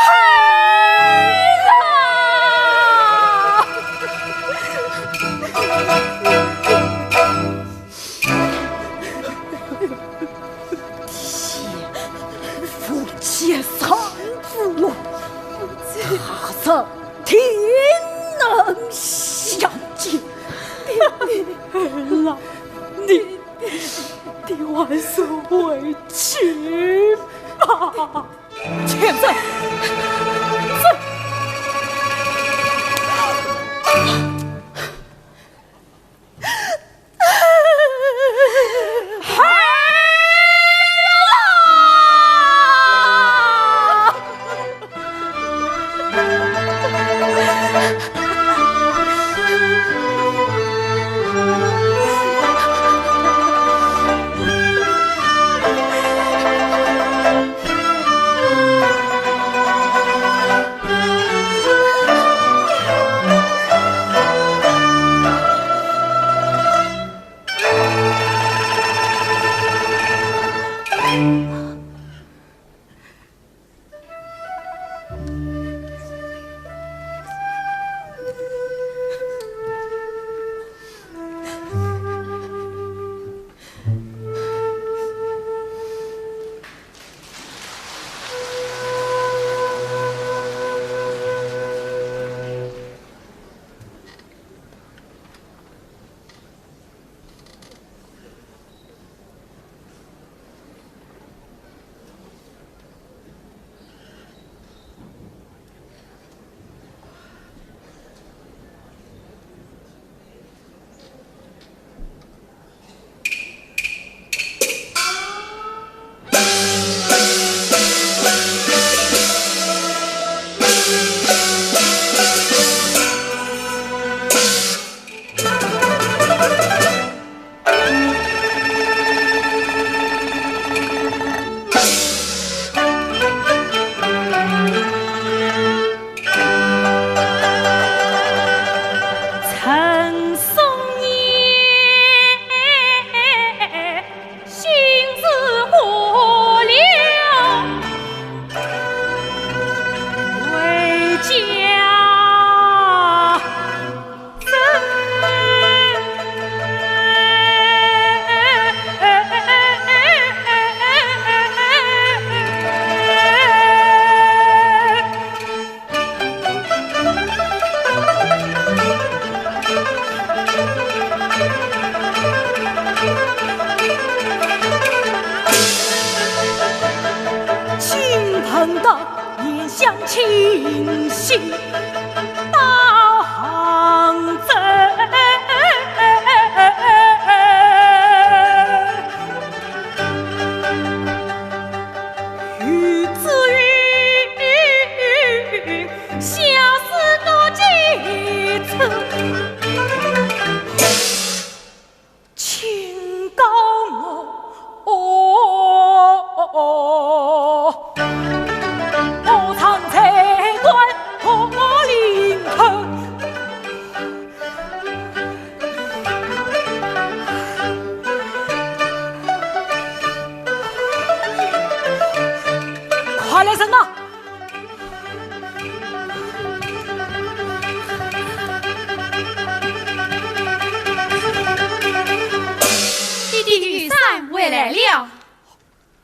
啊！ 天无绝人之路，他日定能相见。儿啊，你，你还是回去吧。且慢，走。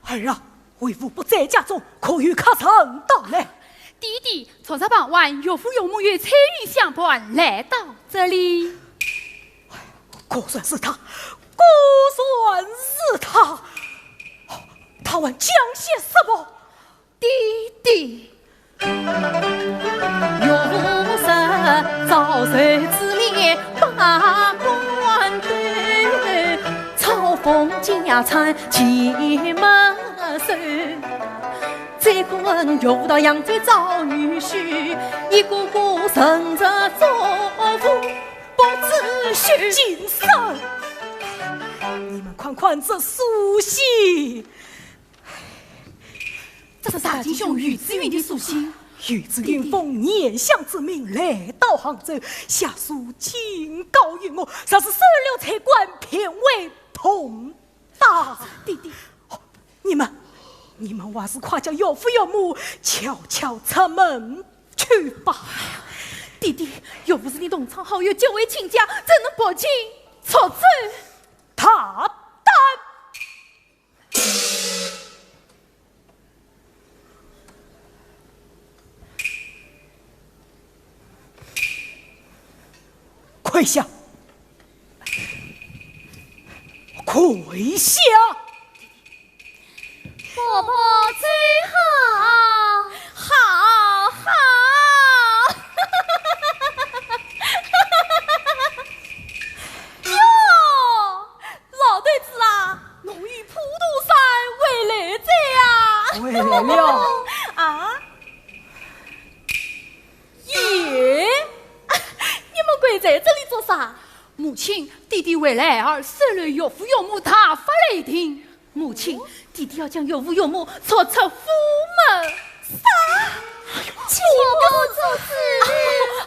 儿啊，为父不在家中，可有客人到来？爹爹，昨日傍晚，岳父岳母与翠云相伴来到这里。果然是他，果然是他。哦，他还讲些什么？爹爹。 金生，你们看看这书信。 这是大金兄于子云的书信。于子云奉年相之命来到杭州，下书警告于我，若是收留才官，便为痛打。爹爹。哦，你们，你们还是快叫岳父岳母悄悄出门去吧。爹爹，岳父是你同窗好友，结为亲家，怎能不请出走？大胆！ 跪下！跪下！婆婆最好，好，好。哟， 老头子啊，侬与普陀山回来哉啊？回来了。啊？咦，你们跪在这里做啥？母亲，爹爹为了儿，收留岳父岳母，大发雷霆。母亲，爹爹要将岳父岳母逐出府门。啥？哎呦，请不阻止。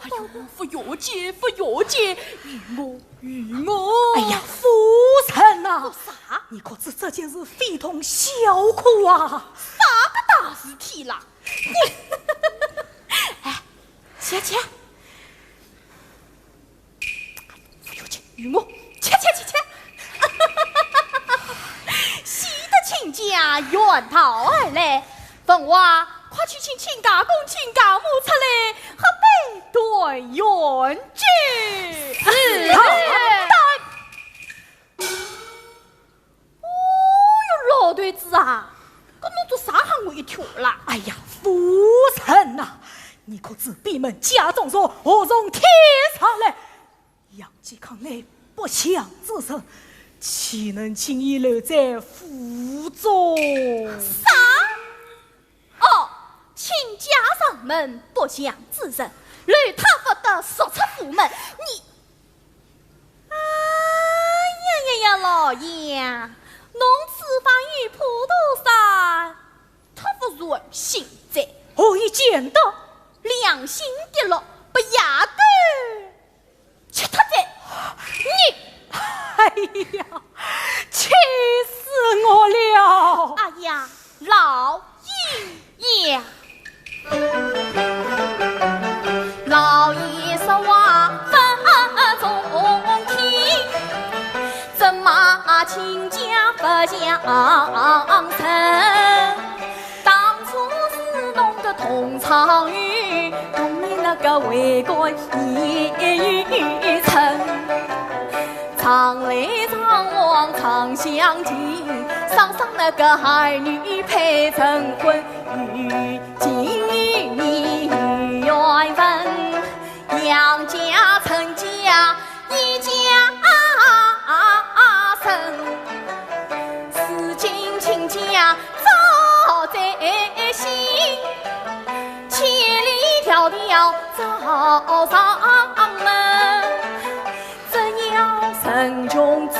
哎呦，勿要紧，勿要紧，与我 与我。哎呀，夫人呐，做啥？你可知这件事非同小可啊！啥个大事体啦？你，哎，去去，不要紧，与我，去去去去。喜得亲家远道而来， 凤华，快去请亲家公、亲家母出来，喝杯团圆酒。是。好，哦哟，老头子啊，搿侬做啥喊我一跳啦？哎呀，夫人呐，你可知闭门家中坐，祸从天上来。 杨继康乃不祥之人，岂能轻易留在府中？啥？哦，亲家上门不祥之人，留他不得，逐出府门。你，哎呀呀呀，老爷，侬此番与普陀山，忒勿顺心哉。何以见得？良心跌落，拨野狗 吃脱哉！你，哎呀，气死我了！哎呀，老爷呀！老爷说话勿中听，怎么亲家勿像人？ 当初是侬个同窗友，同你那个为官也有称。常来常往常相见，双双那个儿女配成婚，有情有义有缘分。 杨家、陈家一家人，如今亲家早在先，千里迢迢找上门。只要人穷志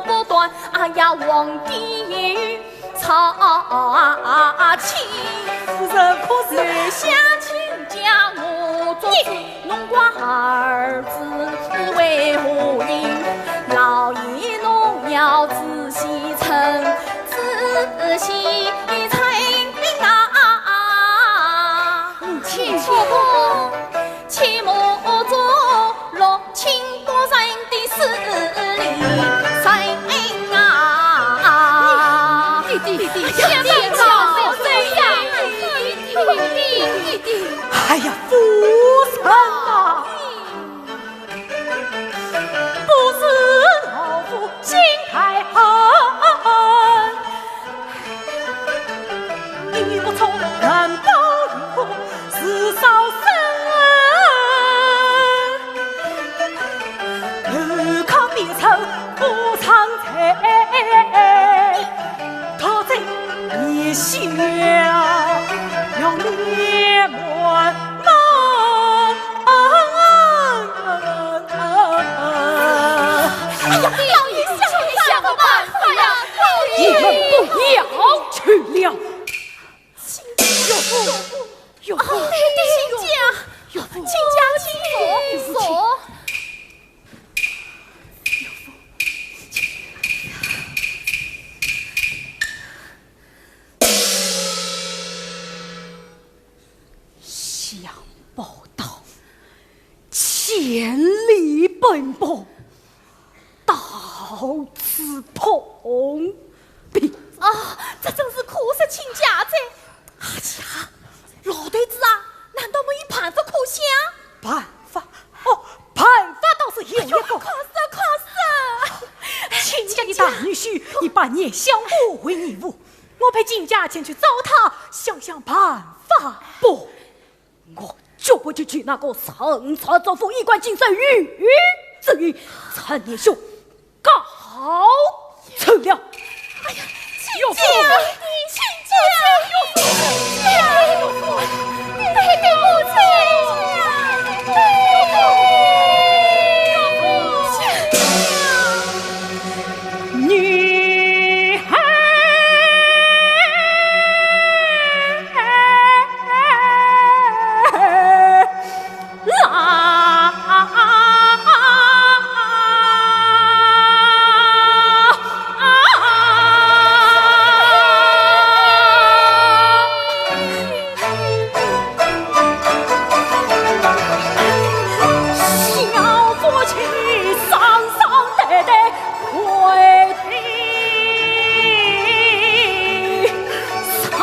不短，哎呀，皇帝有 操心。夫人可是？留下亲家我做主，侬怪儿子为何因？老爷侬要仔细称，仔细称啊！母亲。切莫做落 亲不仁的势利人啊！弟弟，弟弟，哎呀，夫人呐，不是老夫心太狠，你不从难保有是少生，何况你曾不常在。 他在你下，要你满门。哎呀，老爷，想，想个办法呀，老爷！你们不要去了。岳父，岳父，亲家，岳父，亲家，请坐，请坐。 想不到千里奔波，到此碰壁。啊，这真是可惜亲家哉。哎呀，老头子啊，难道没有办法可想？办法？哦，办法倒是有一个。快说，快说，快说！亲家的大女婿，你把严相国为义父，我陪亲家前去找他，想想办法吧。我绝不去救那个陈朝作父，衣冠禽兽，鱼鱼之鱼，陈年兄告辞了。哎呀，亲家，亲家，亲家，对不起，对不起。女儿啦。 小夫妻双双对对跪地上。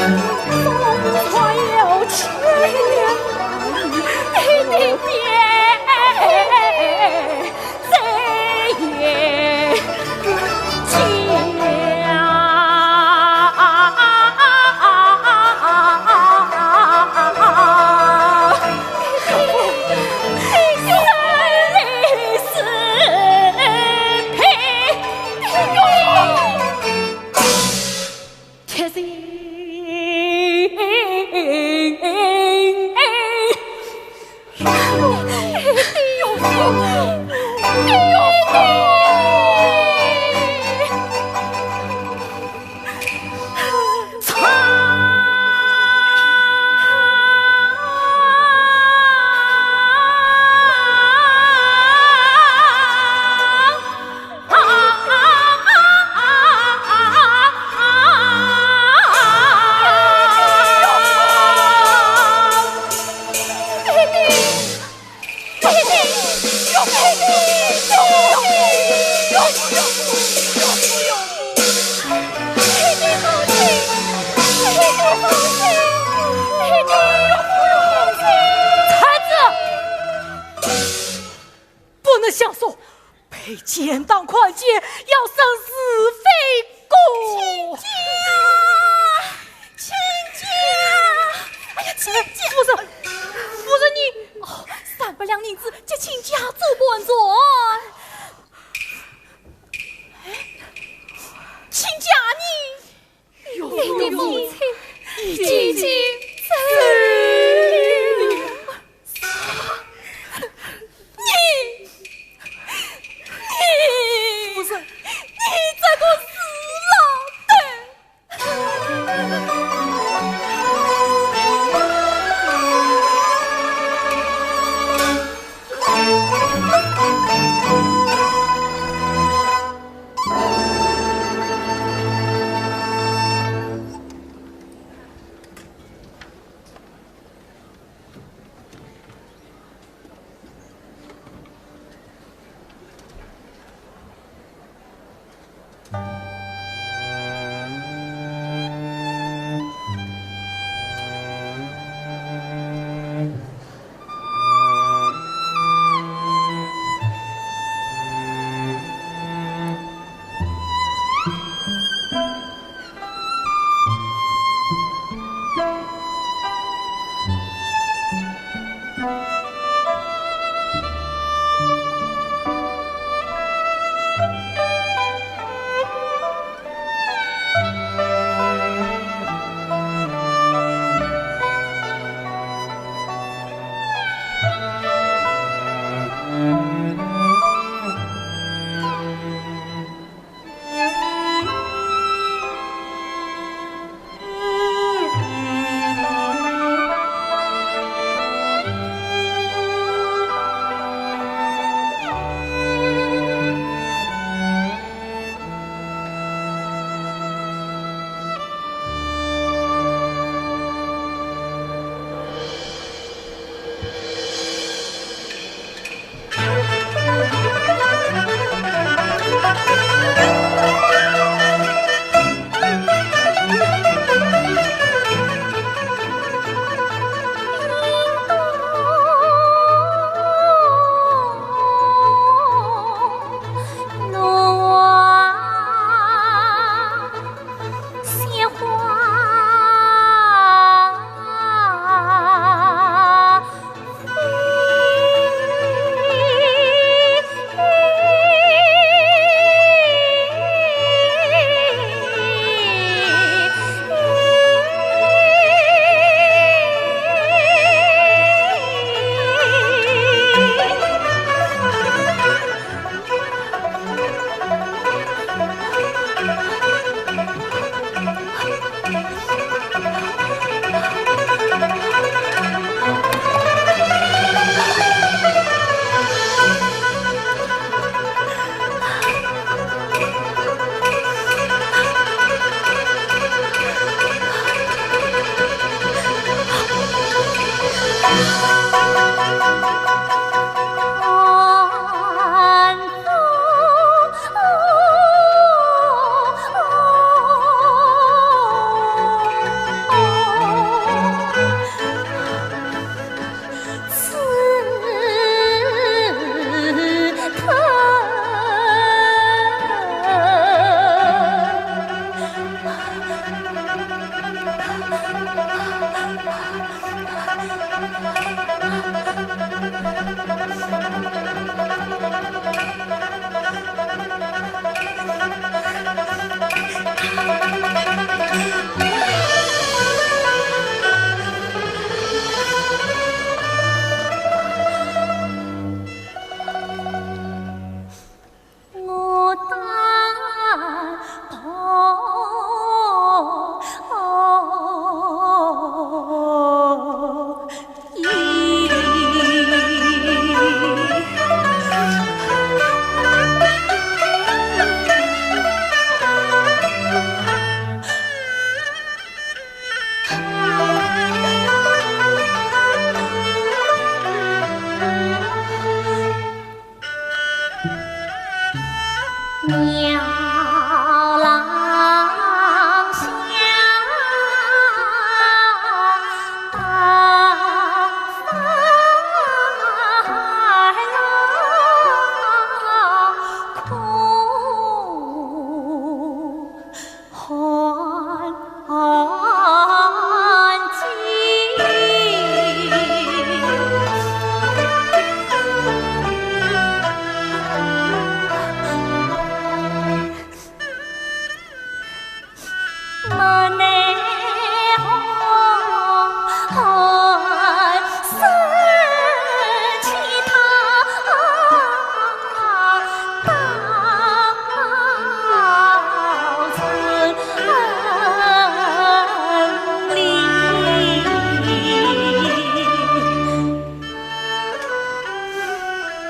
孩子，不能相送，被奸党看见，要生是非过。亲家，亲家，哎呀，亲家！夫人，夫人你……哦，三百两银子给亲家做盘缠。哎，亲家你…… 你的母亲已经走了。你，你，不是，你这个人！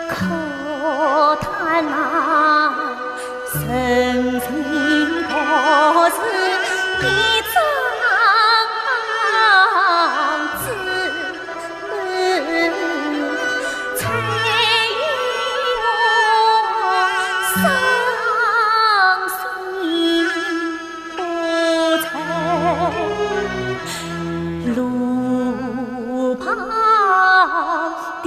可叹那人情可是一张纸，才有我伤心。 不在路旁的。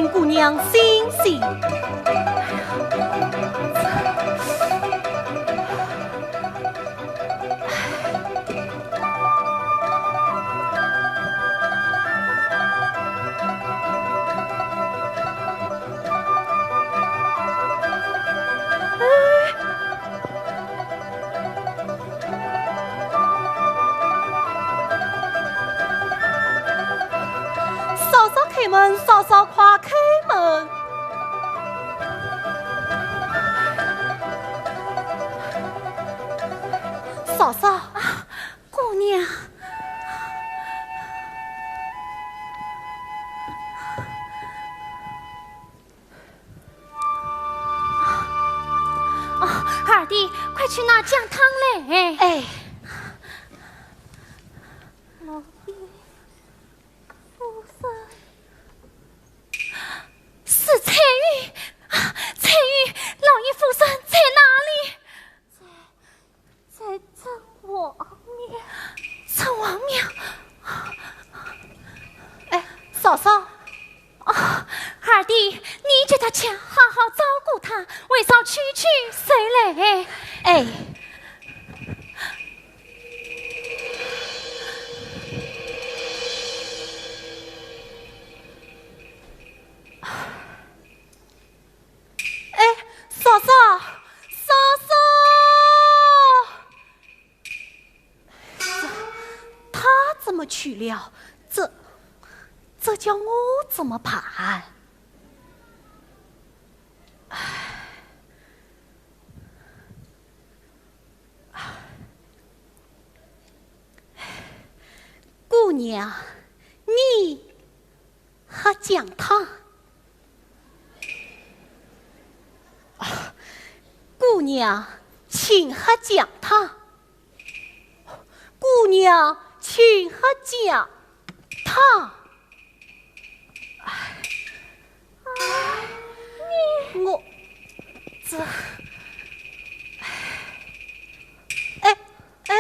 姑娘心细。嫂嫂开门，嫂嫂快开门。嫂嫂，啊，姑娘。啊，二弟，快去拿姜汤来。哎。老爷夫人。是翠云，啊，翠云，老爷夫人在哪里？在，在城隍庙。城隍庙？哎，嫂嫂。哦，二弟，你叫她去好好照顾她，为嫂去去水来。哎。 哎，嫂嫂，嫂嫂！她怎么去了？这，这叫我怎么办？唉。 姑娘，你喝姜汤。啊，姑娘，请喝姜汤。姑娘，请喝姜汤。 哎，哎，你，我，这，哎，哎，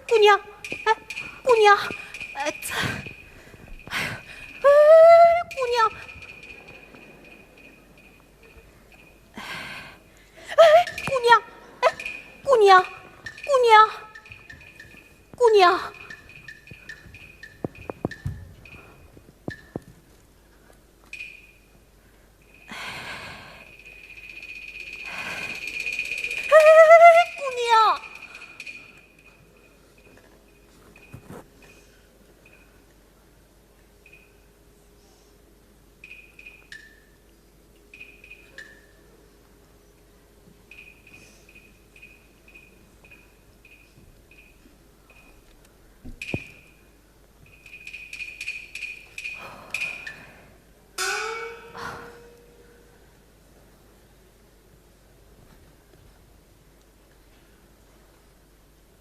姑娘，哎，姑娘，哎，这，哎，哎，姑娘，哎，姑娘，哎，姑娘，姑娘，姑娘。 哎，姑娘。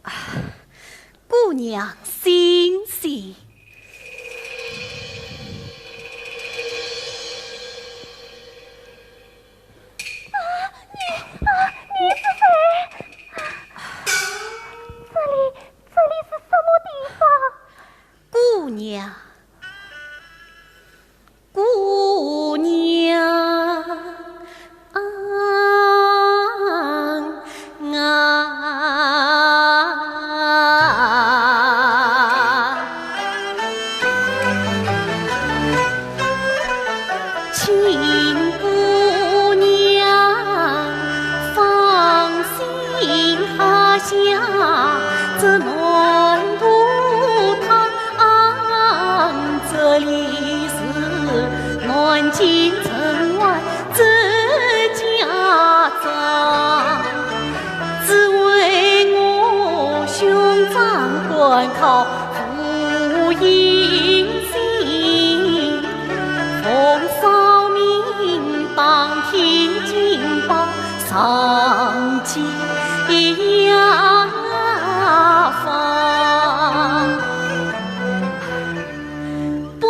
啊，姑娘醒醒。啊，你，啊，你是谁？啊，这里，这里是什么地方？ 姑娘，姑娘，啊，请姑娘放心下，这南渡堂 这里是南京城外这家庄，只为我兄长官靠父英心，奉詔命当天进报 上京呀方。半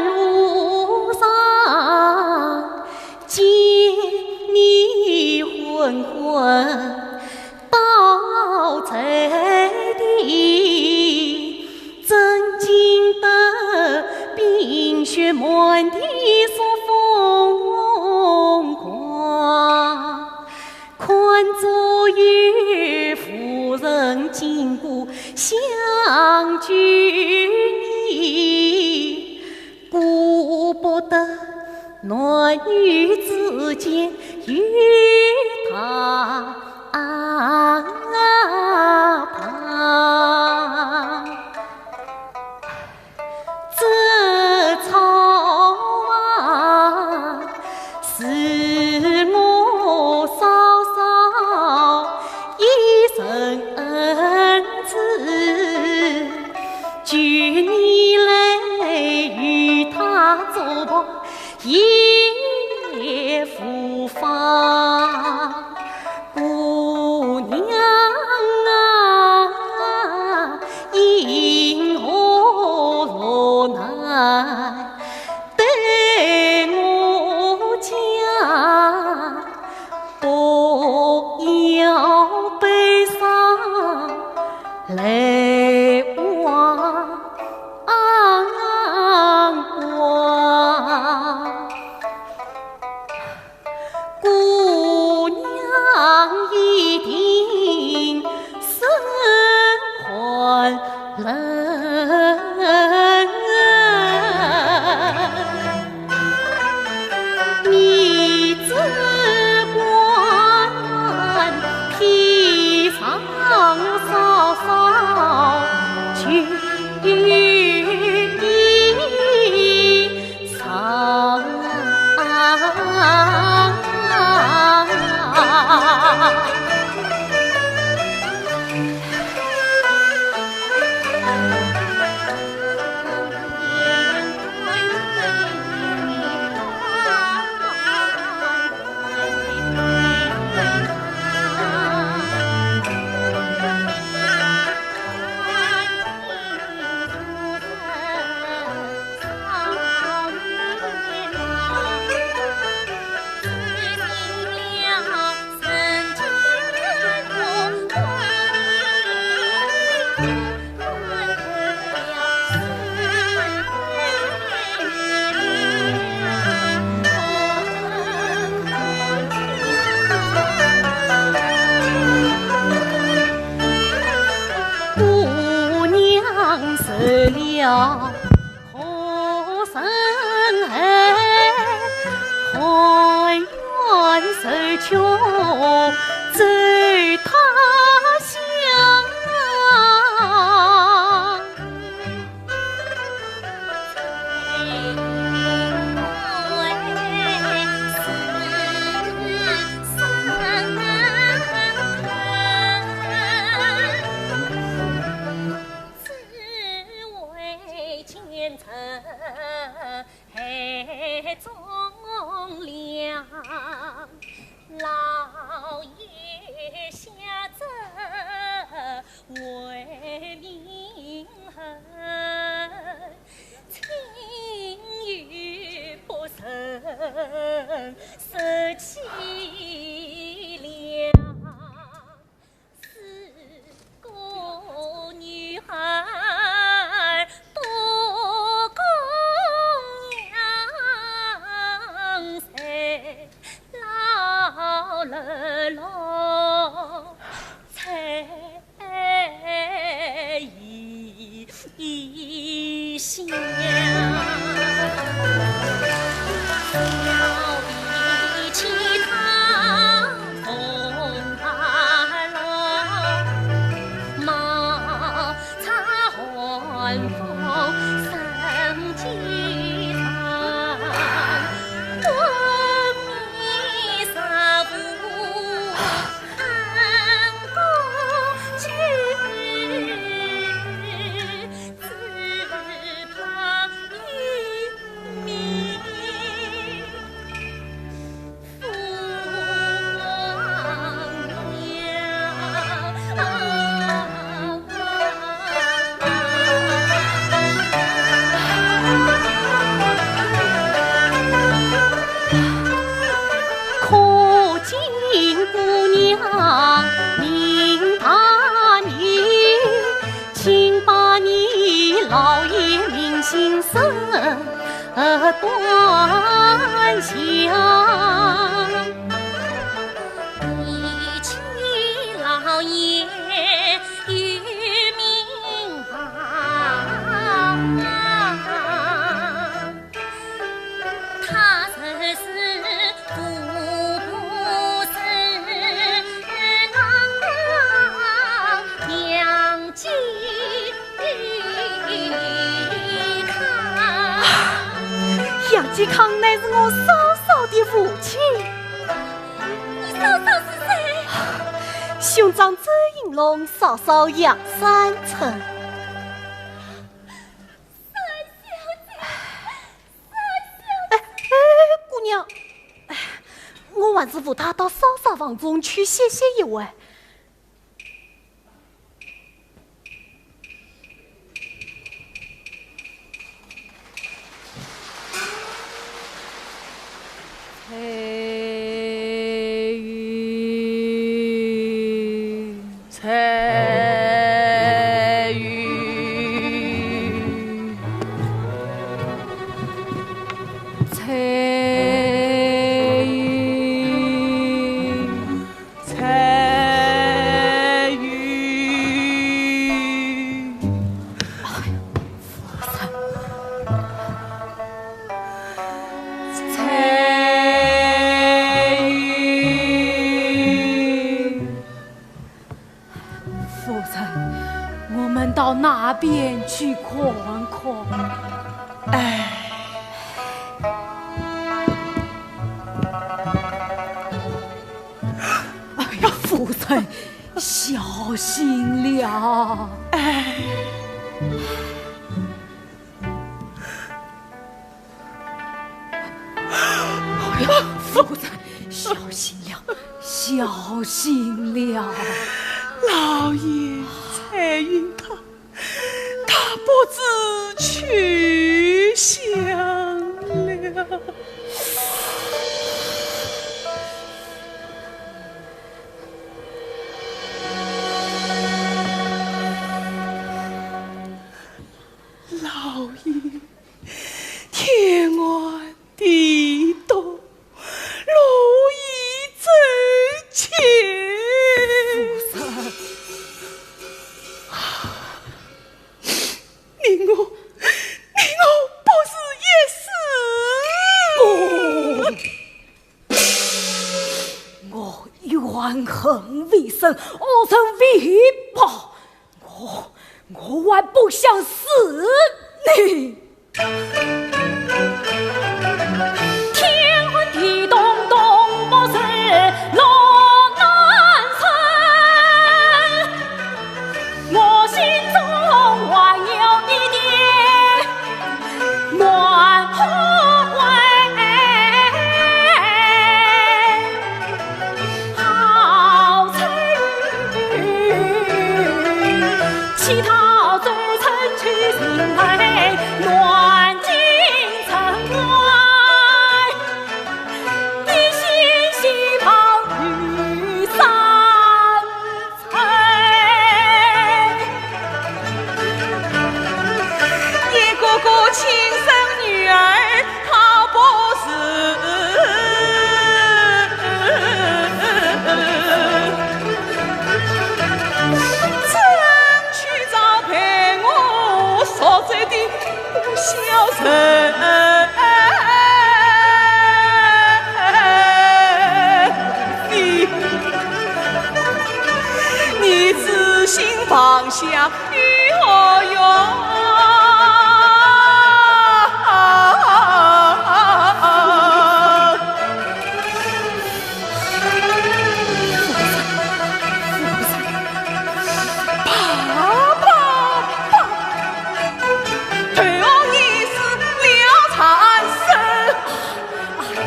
路上见你昏昏倒在地，震惊得冰雪满地。故乡，救你，顾不得男女之间有他旁。 这草啊，是我嫂嫂一生恩赐，求你来与她做伴也无妨。 姑娘啊，因何落难对我讲？不要悲伤，泪汪汪。 姑娘一定生欢乐。你只管披上嫂嫂，去 上。 姑娘受了何人爱，甘愿受穷走他乡。 老爷下旨为民恨，请与不仁受气凉。 四个女孩多供养，谁老了落才一 一心。可敬姑娘明大义，请把你老爷名姓甚端详。你请老爷与嵇康乃是我嫂嫂的父亲。你嫂嫂是谁？兄长周应龙，嫂嫂杨三春。三小姐，三小姐。哎，哎，姑娘，哎，我还是扶她到嫂嫂房中去歇息一会。 夫人，我们到那边去看看。哎。哎呀，夫人，小心了。哎。 哎呀，夫人，小心了，小心了。老爷才允他，他不知去向了。老爷， 天寒地冻，路已走尽。夫人。你我，你我不如一死。不，我怨恨未深，何曾为报？ 我，我还不想死呢。天寒地冻冻不是落难生，我心中还有一点 满怀好彩云，乞讨周成去寻来，南京城外，一心喜报与山 一个个亲生女儿她不是，争取找陪我说嘴的 小人，你，你痴心妄想与何用？ 爸爸，爸，投河已死了残生。哎呀，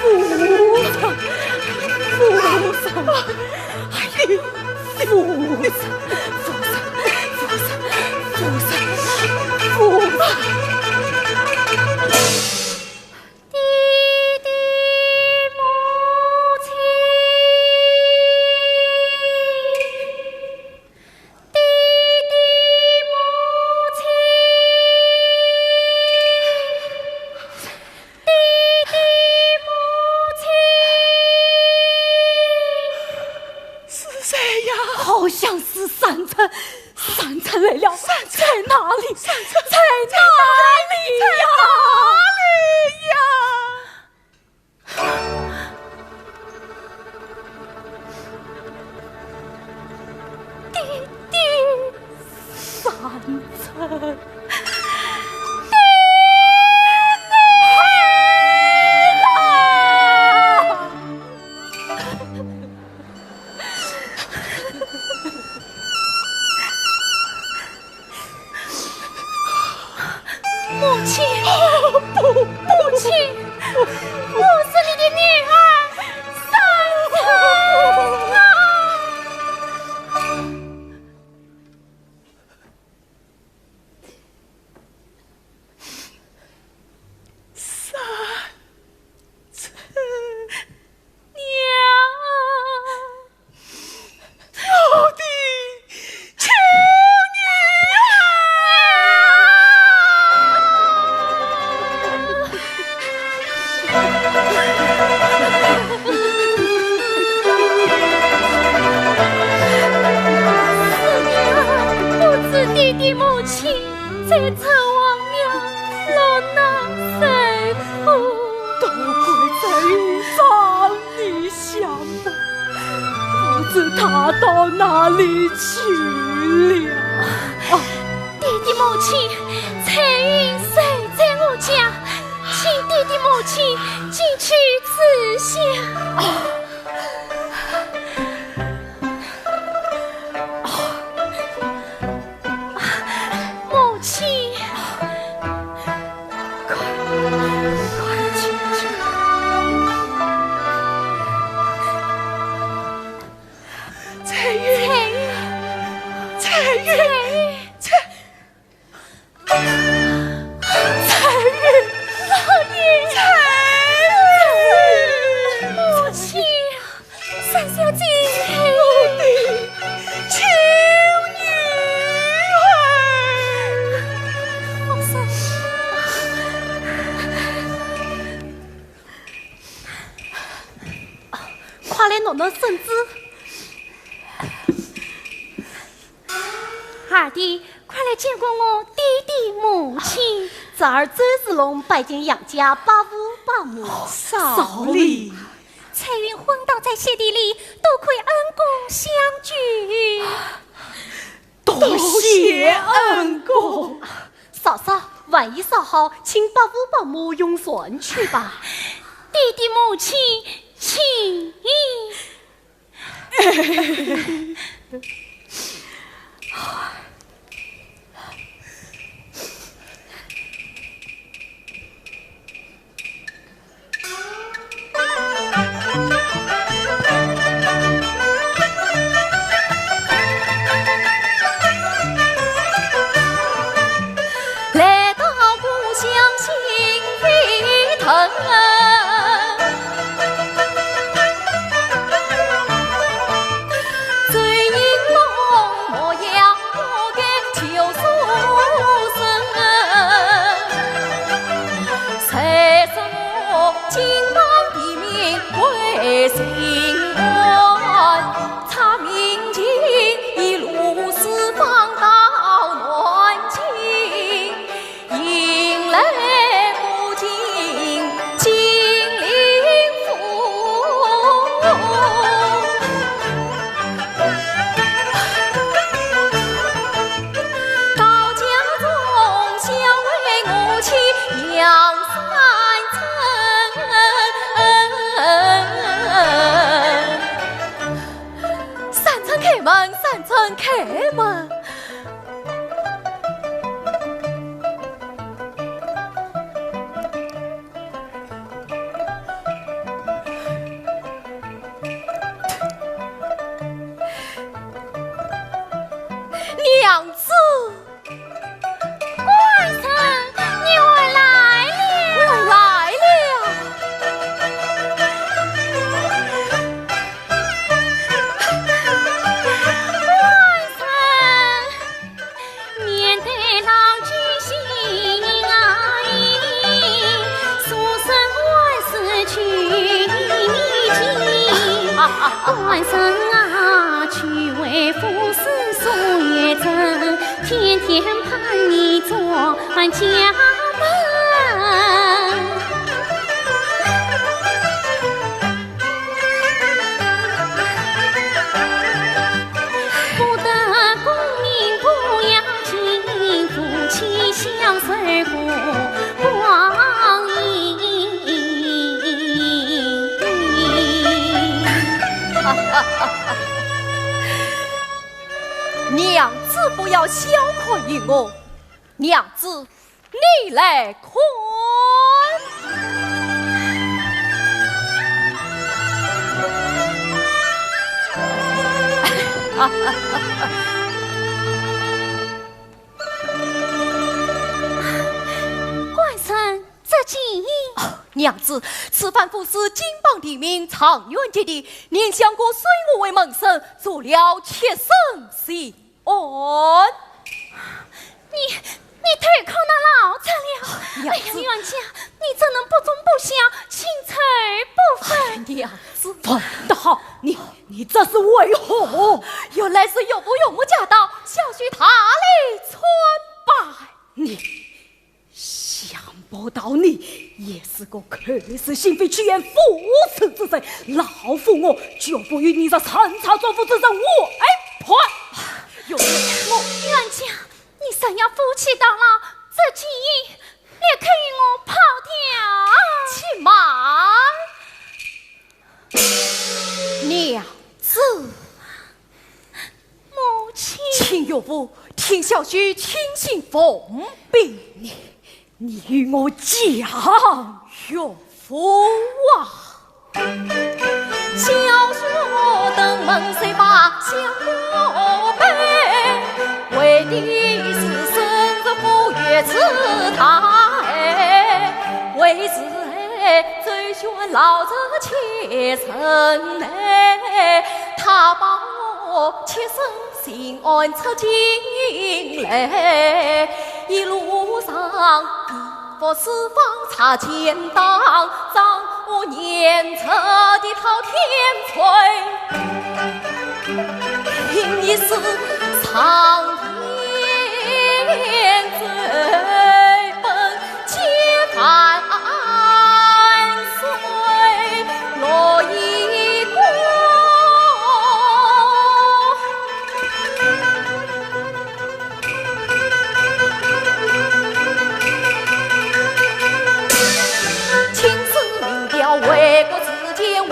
夫人，夫人，哎呀，夫人，夫人，夫人，夫人。 爹爹母亲，爹爹母亲，爹爹母亲。是谁呀？好像是三春。 三春来了，三春，在哪里？三春，在哪里呀？在哪里呀？爹爹，三春，爹爹。我是你的女儿，三春啊！三春。娘。 我的亲女儿。是娘，不知爹爹母亲在这荒郊落难受苦。都怪这云长 你想吧，不知她到哪里去了。爹爹母亲，翠云就在我家，请爹爹母亲进去住下。 母亲，快，快进去。翠云，翠云，翠云，翠云，翠云，老爷，翠云，母亲。 三小姐，我的亲女儿。快来暖暖身子。二弟，快来见过我爹爹母亲。侄儿周世龙拜见杨家伯父伯母。少礼。 翠云昏倒在雪地里，多亏恩公相救。多谢恩公。嫂嫂，晚衣烧好，请伯父伯母用膳去吧。爹爹母亲，请。 来到故乡心飞腾。 三春开门，三春开门。 娘子。官人，你回来了。回来了。 娘子不要小看于我，娘子，你来看。官人，这计……啊，娘子，此番府是金榜题名，状元及第，连相国收我为门生，做了七省巡按。你，你太看那老贼了！娘子。哎呀，冤家，你怎能不忠不孝，心存不捒？娘子。樊德，你，你这是为何？原来是岳父岳母驾到，小婿大礼参拜。你，想不到你也是个口是心非、气焰火烧之人。老夫我绝不与你这山賊作父之人为伴。岳父，我……冤家，你若要夫妻到老，这金印立刻与我抛掉。且慢，娘子。母亲。请岳父听小婿亲信奉禀。你，你与我讲，岳父啊。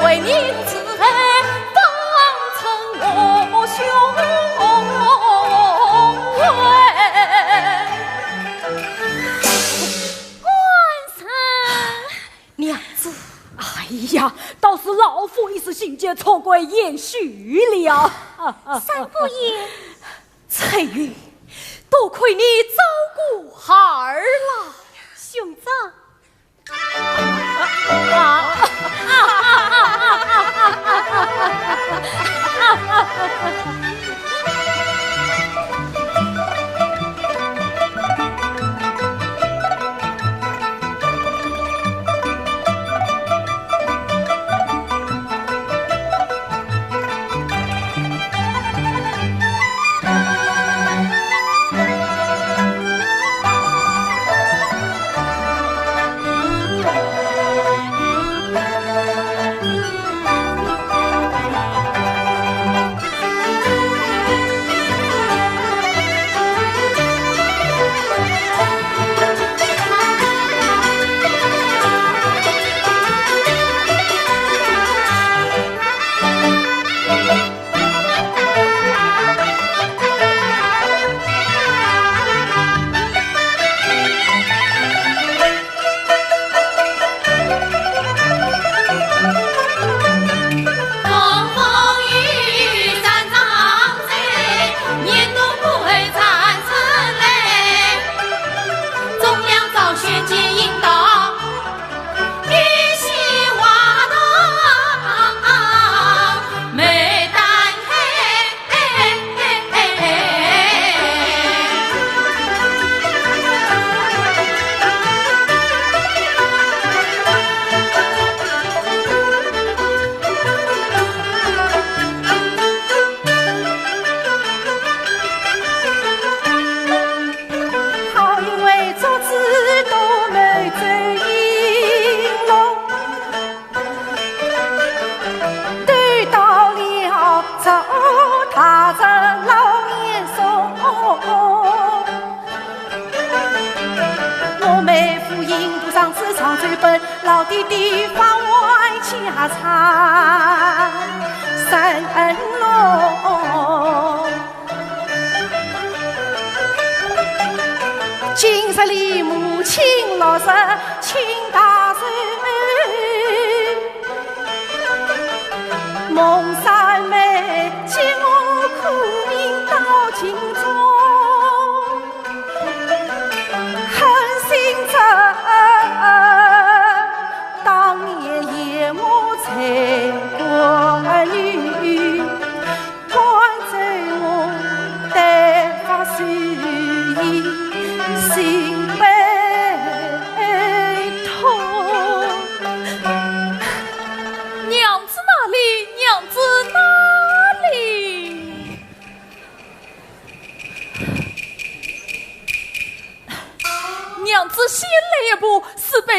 官人。娘子。哎呀，倒是老夫一时心急，错怪贤婿了。三姑爷。 翠云，多亏你照顾儿郎。兄长。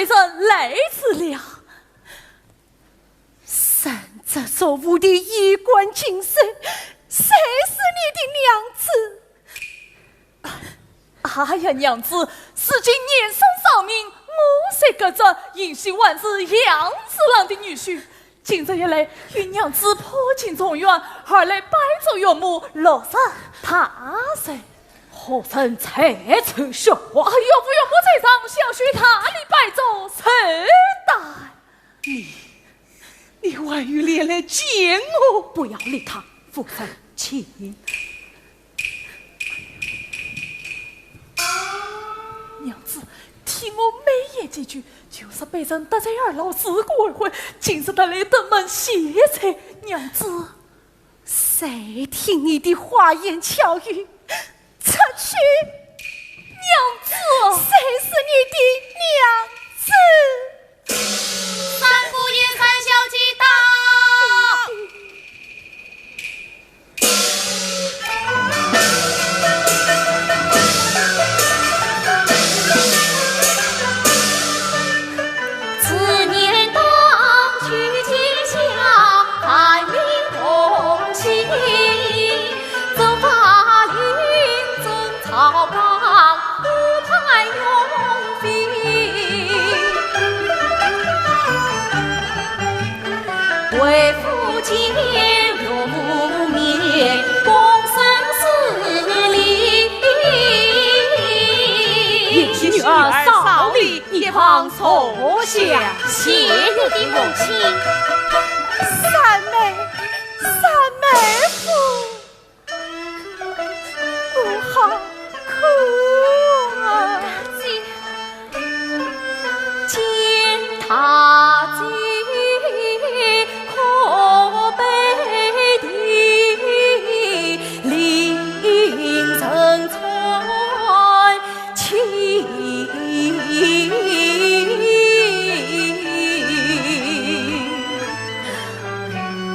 人来迟了。身着素服的衣冠禽兽，谁是你的娘子？哎呀，娘子，如今严嵩丧命，我才隔着银禧万岁杨四郎的女婿，今日一来，与娘子破镜重圆，二来拜祝岳母六十大寿。 何人在此说话？啊，岳父岳母在上，小婿大礼拜祝，寿大。你，你还有脸来见我？不要理他，夫人，请。娘子，替我美言几句，就是被人得罪二老，自古而会，今日特来登门谢罪。娘子， 谁听你的花言巧语？出去！娘子，谁是你的娘子？三姑爷、三小姐到。 贤婿女儿少礼，一旁坐下。谢你的母亲。三妹，三妹夫，我好苦啊。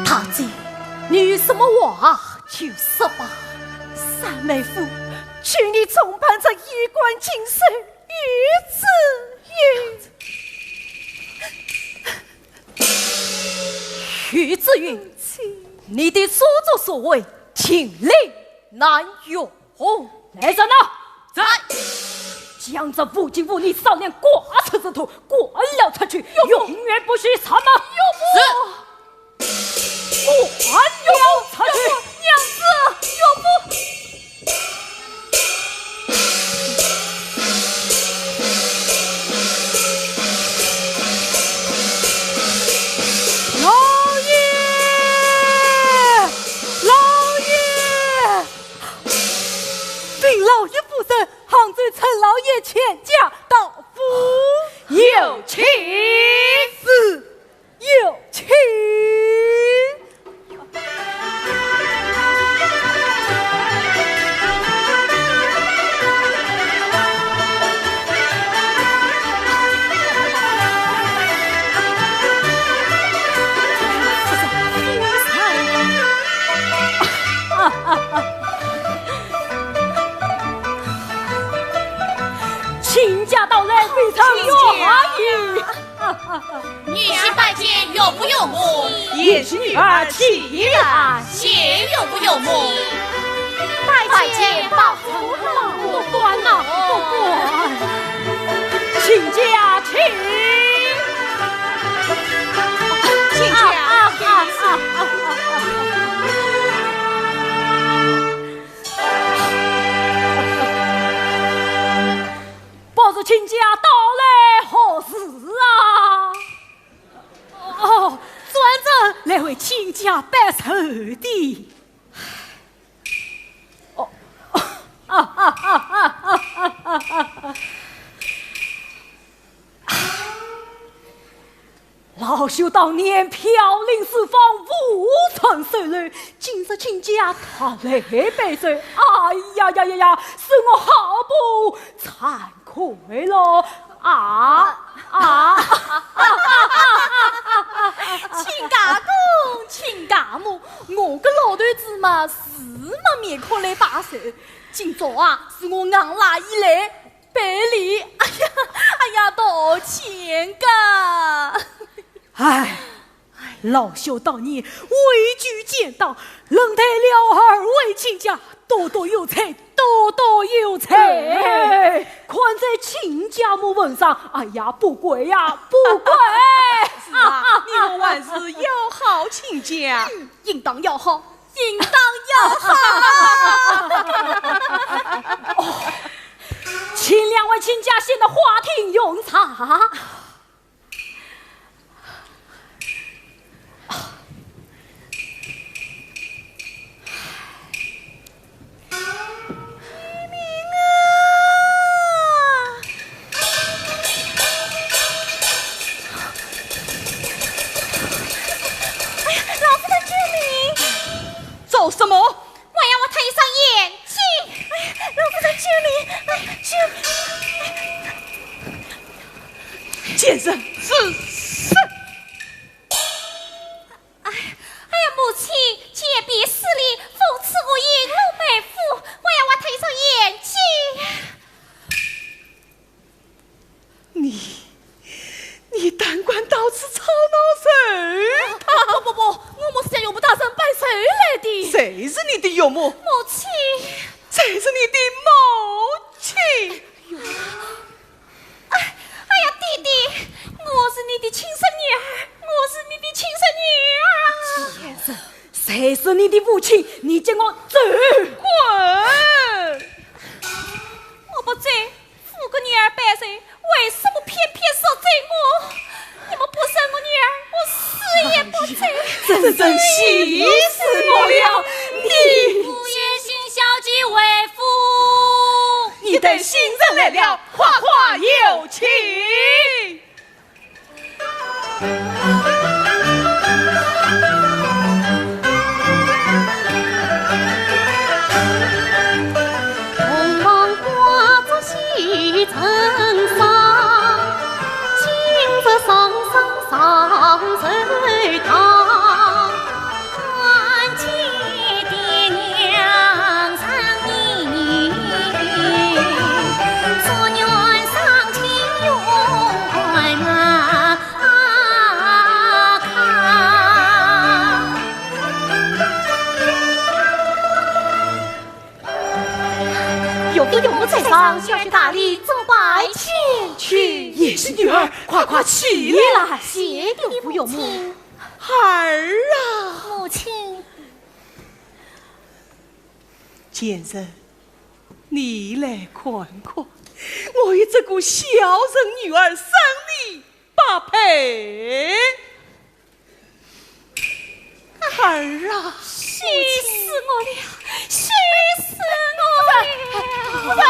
大姐，你有什么话就说吧。三妹夫，求你重办这衣冠禽兽， 于子云。于子云，你的所作所为，情理难容。来人呐！在。将这无情无义少年赶出此处，关了出去，永远不许上门。是。 我还要出去。娘子，岳父。老爷，老爷，禀老爷夫人，杭州陈老爷全家到府。有请。是。 有请。亲家到来，非常有欢迎。 女婿拜见岳父岳母。贤婿女儿起来。谢岳父岳母。拜见伯父老母。不敢呐，不敢。亲家请。亲家请。 不知亲家到来何事啊？哦，专程来为亲家拜寿的。哦，啊，老朽当年飘零四方，无权受禄，今日亲家特来拜寿。哎呀呀呀呀，是我好不惭愧咯！啊，啊！亲家公，亲家母，我个老头子嘛，是没面孔来拜寿。今朝啊，是我硬拉伊来赔礼。哎呀，哎呀，道歉噶。哎，老朽当年畏惧奸党，冷待了二位亲家，多多有才，多多有才。哎，看在亲家母份上，哎呀，不贵呀，不贵。是啊，你我还是要好亲家。嗯，应当要好，应当要好。哦，请两位亲家先到花厅用茶。 哎呀，老夫人救命！做什么？我要挖他一双眼睛！哎呀，老夫人救命！哎，救命！贱人！是，是。 哎，哎呀，母亲，姐婢失礼，奉旨入营龙门府，我要挖他一双眼睛。你，你胆敢到此吵闹，谁打？不，不，不，我们是向岳母大人拜寿来的。谁是你的岳母？母亲。谁是你的母亲？ 哎，哎呀，爹爹，我是你的亲生女儿，我是你的亲生女儿。贱人，谁是你的父亲？你给我走！滚！我不走，五个女儿拜寿，为什么偏偏说走我？你们不生我女儿，我死也不走。真正气死我了！你！不愿新小姐回府。你带新人来了， 快快有请。岳父岳母在上，小婿大礼，做拜前去。贤婿女儿，快快起来。谢岳父岳母。儿啊！母亲。贱人，你来看看，我与这个小人女儿生理 八配。儿啊！气死我了！气死我了！夫人，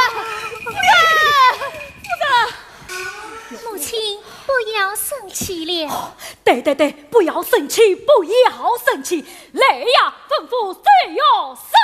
夫人，夫人！母亲，不要生气了。哦，对，对，对，不要生气，不要生气。来呀，吩咐谁要杀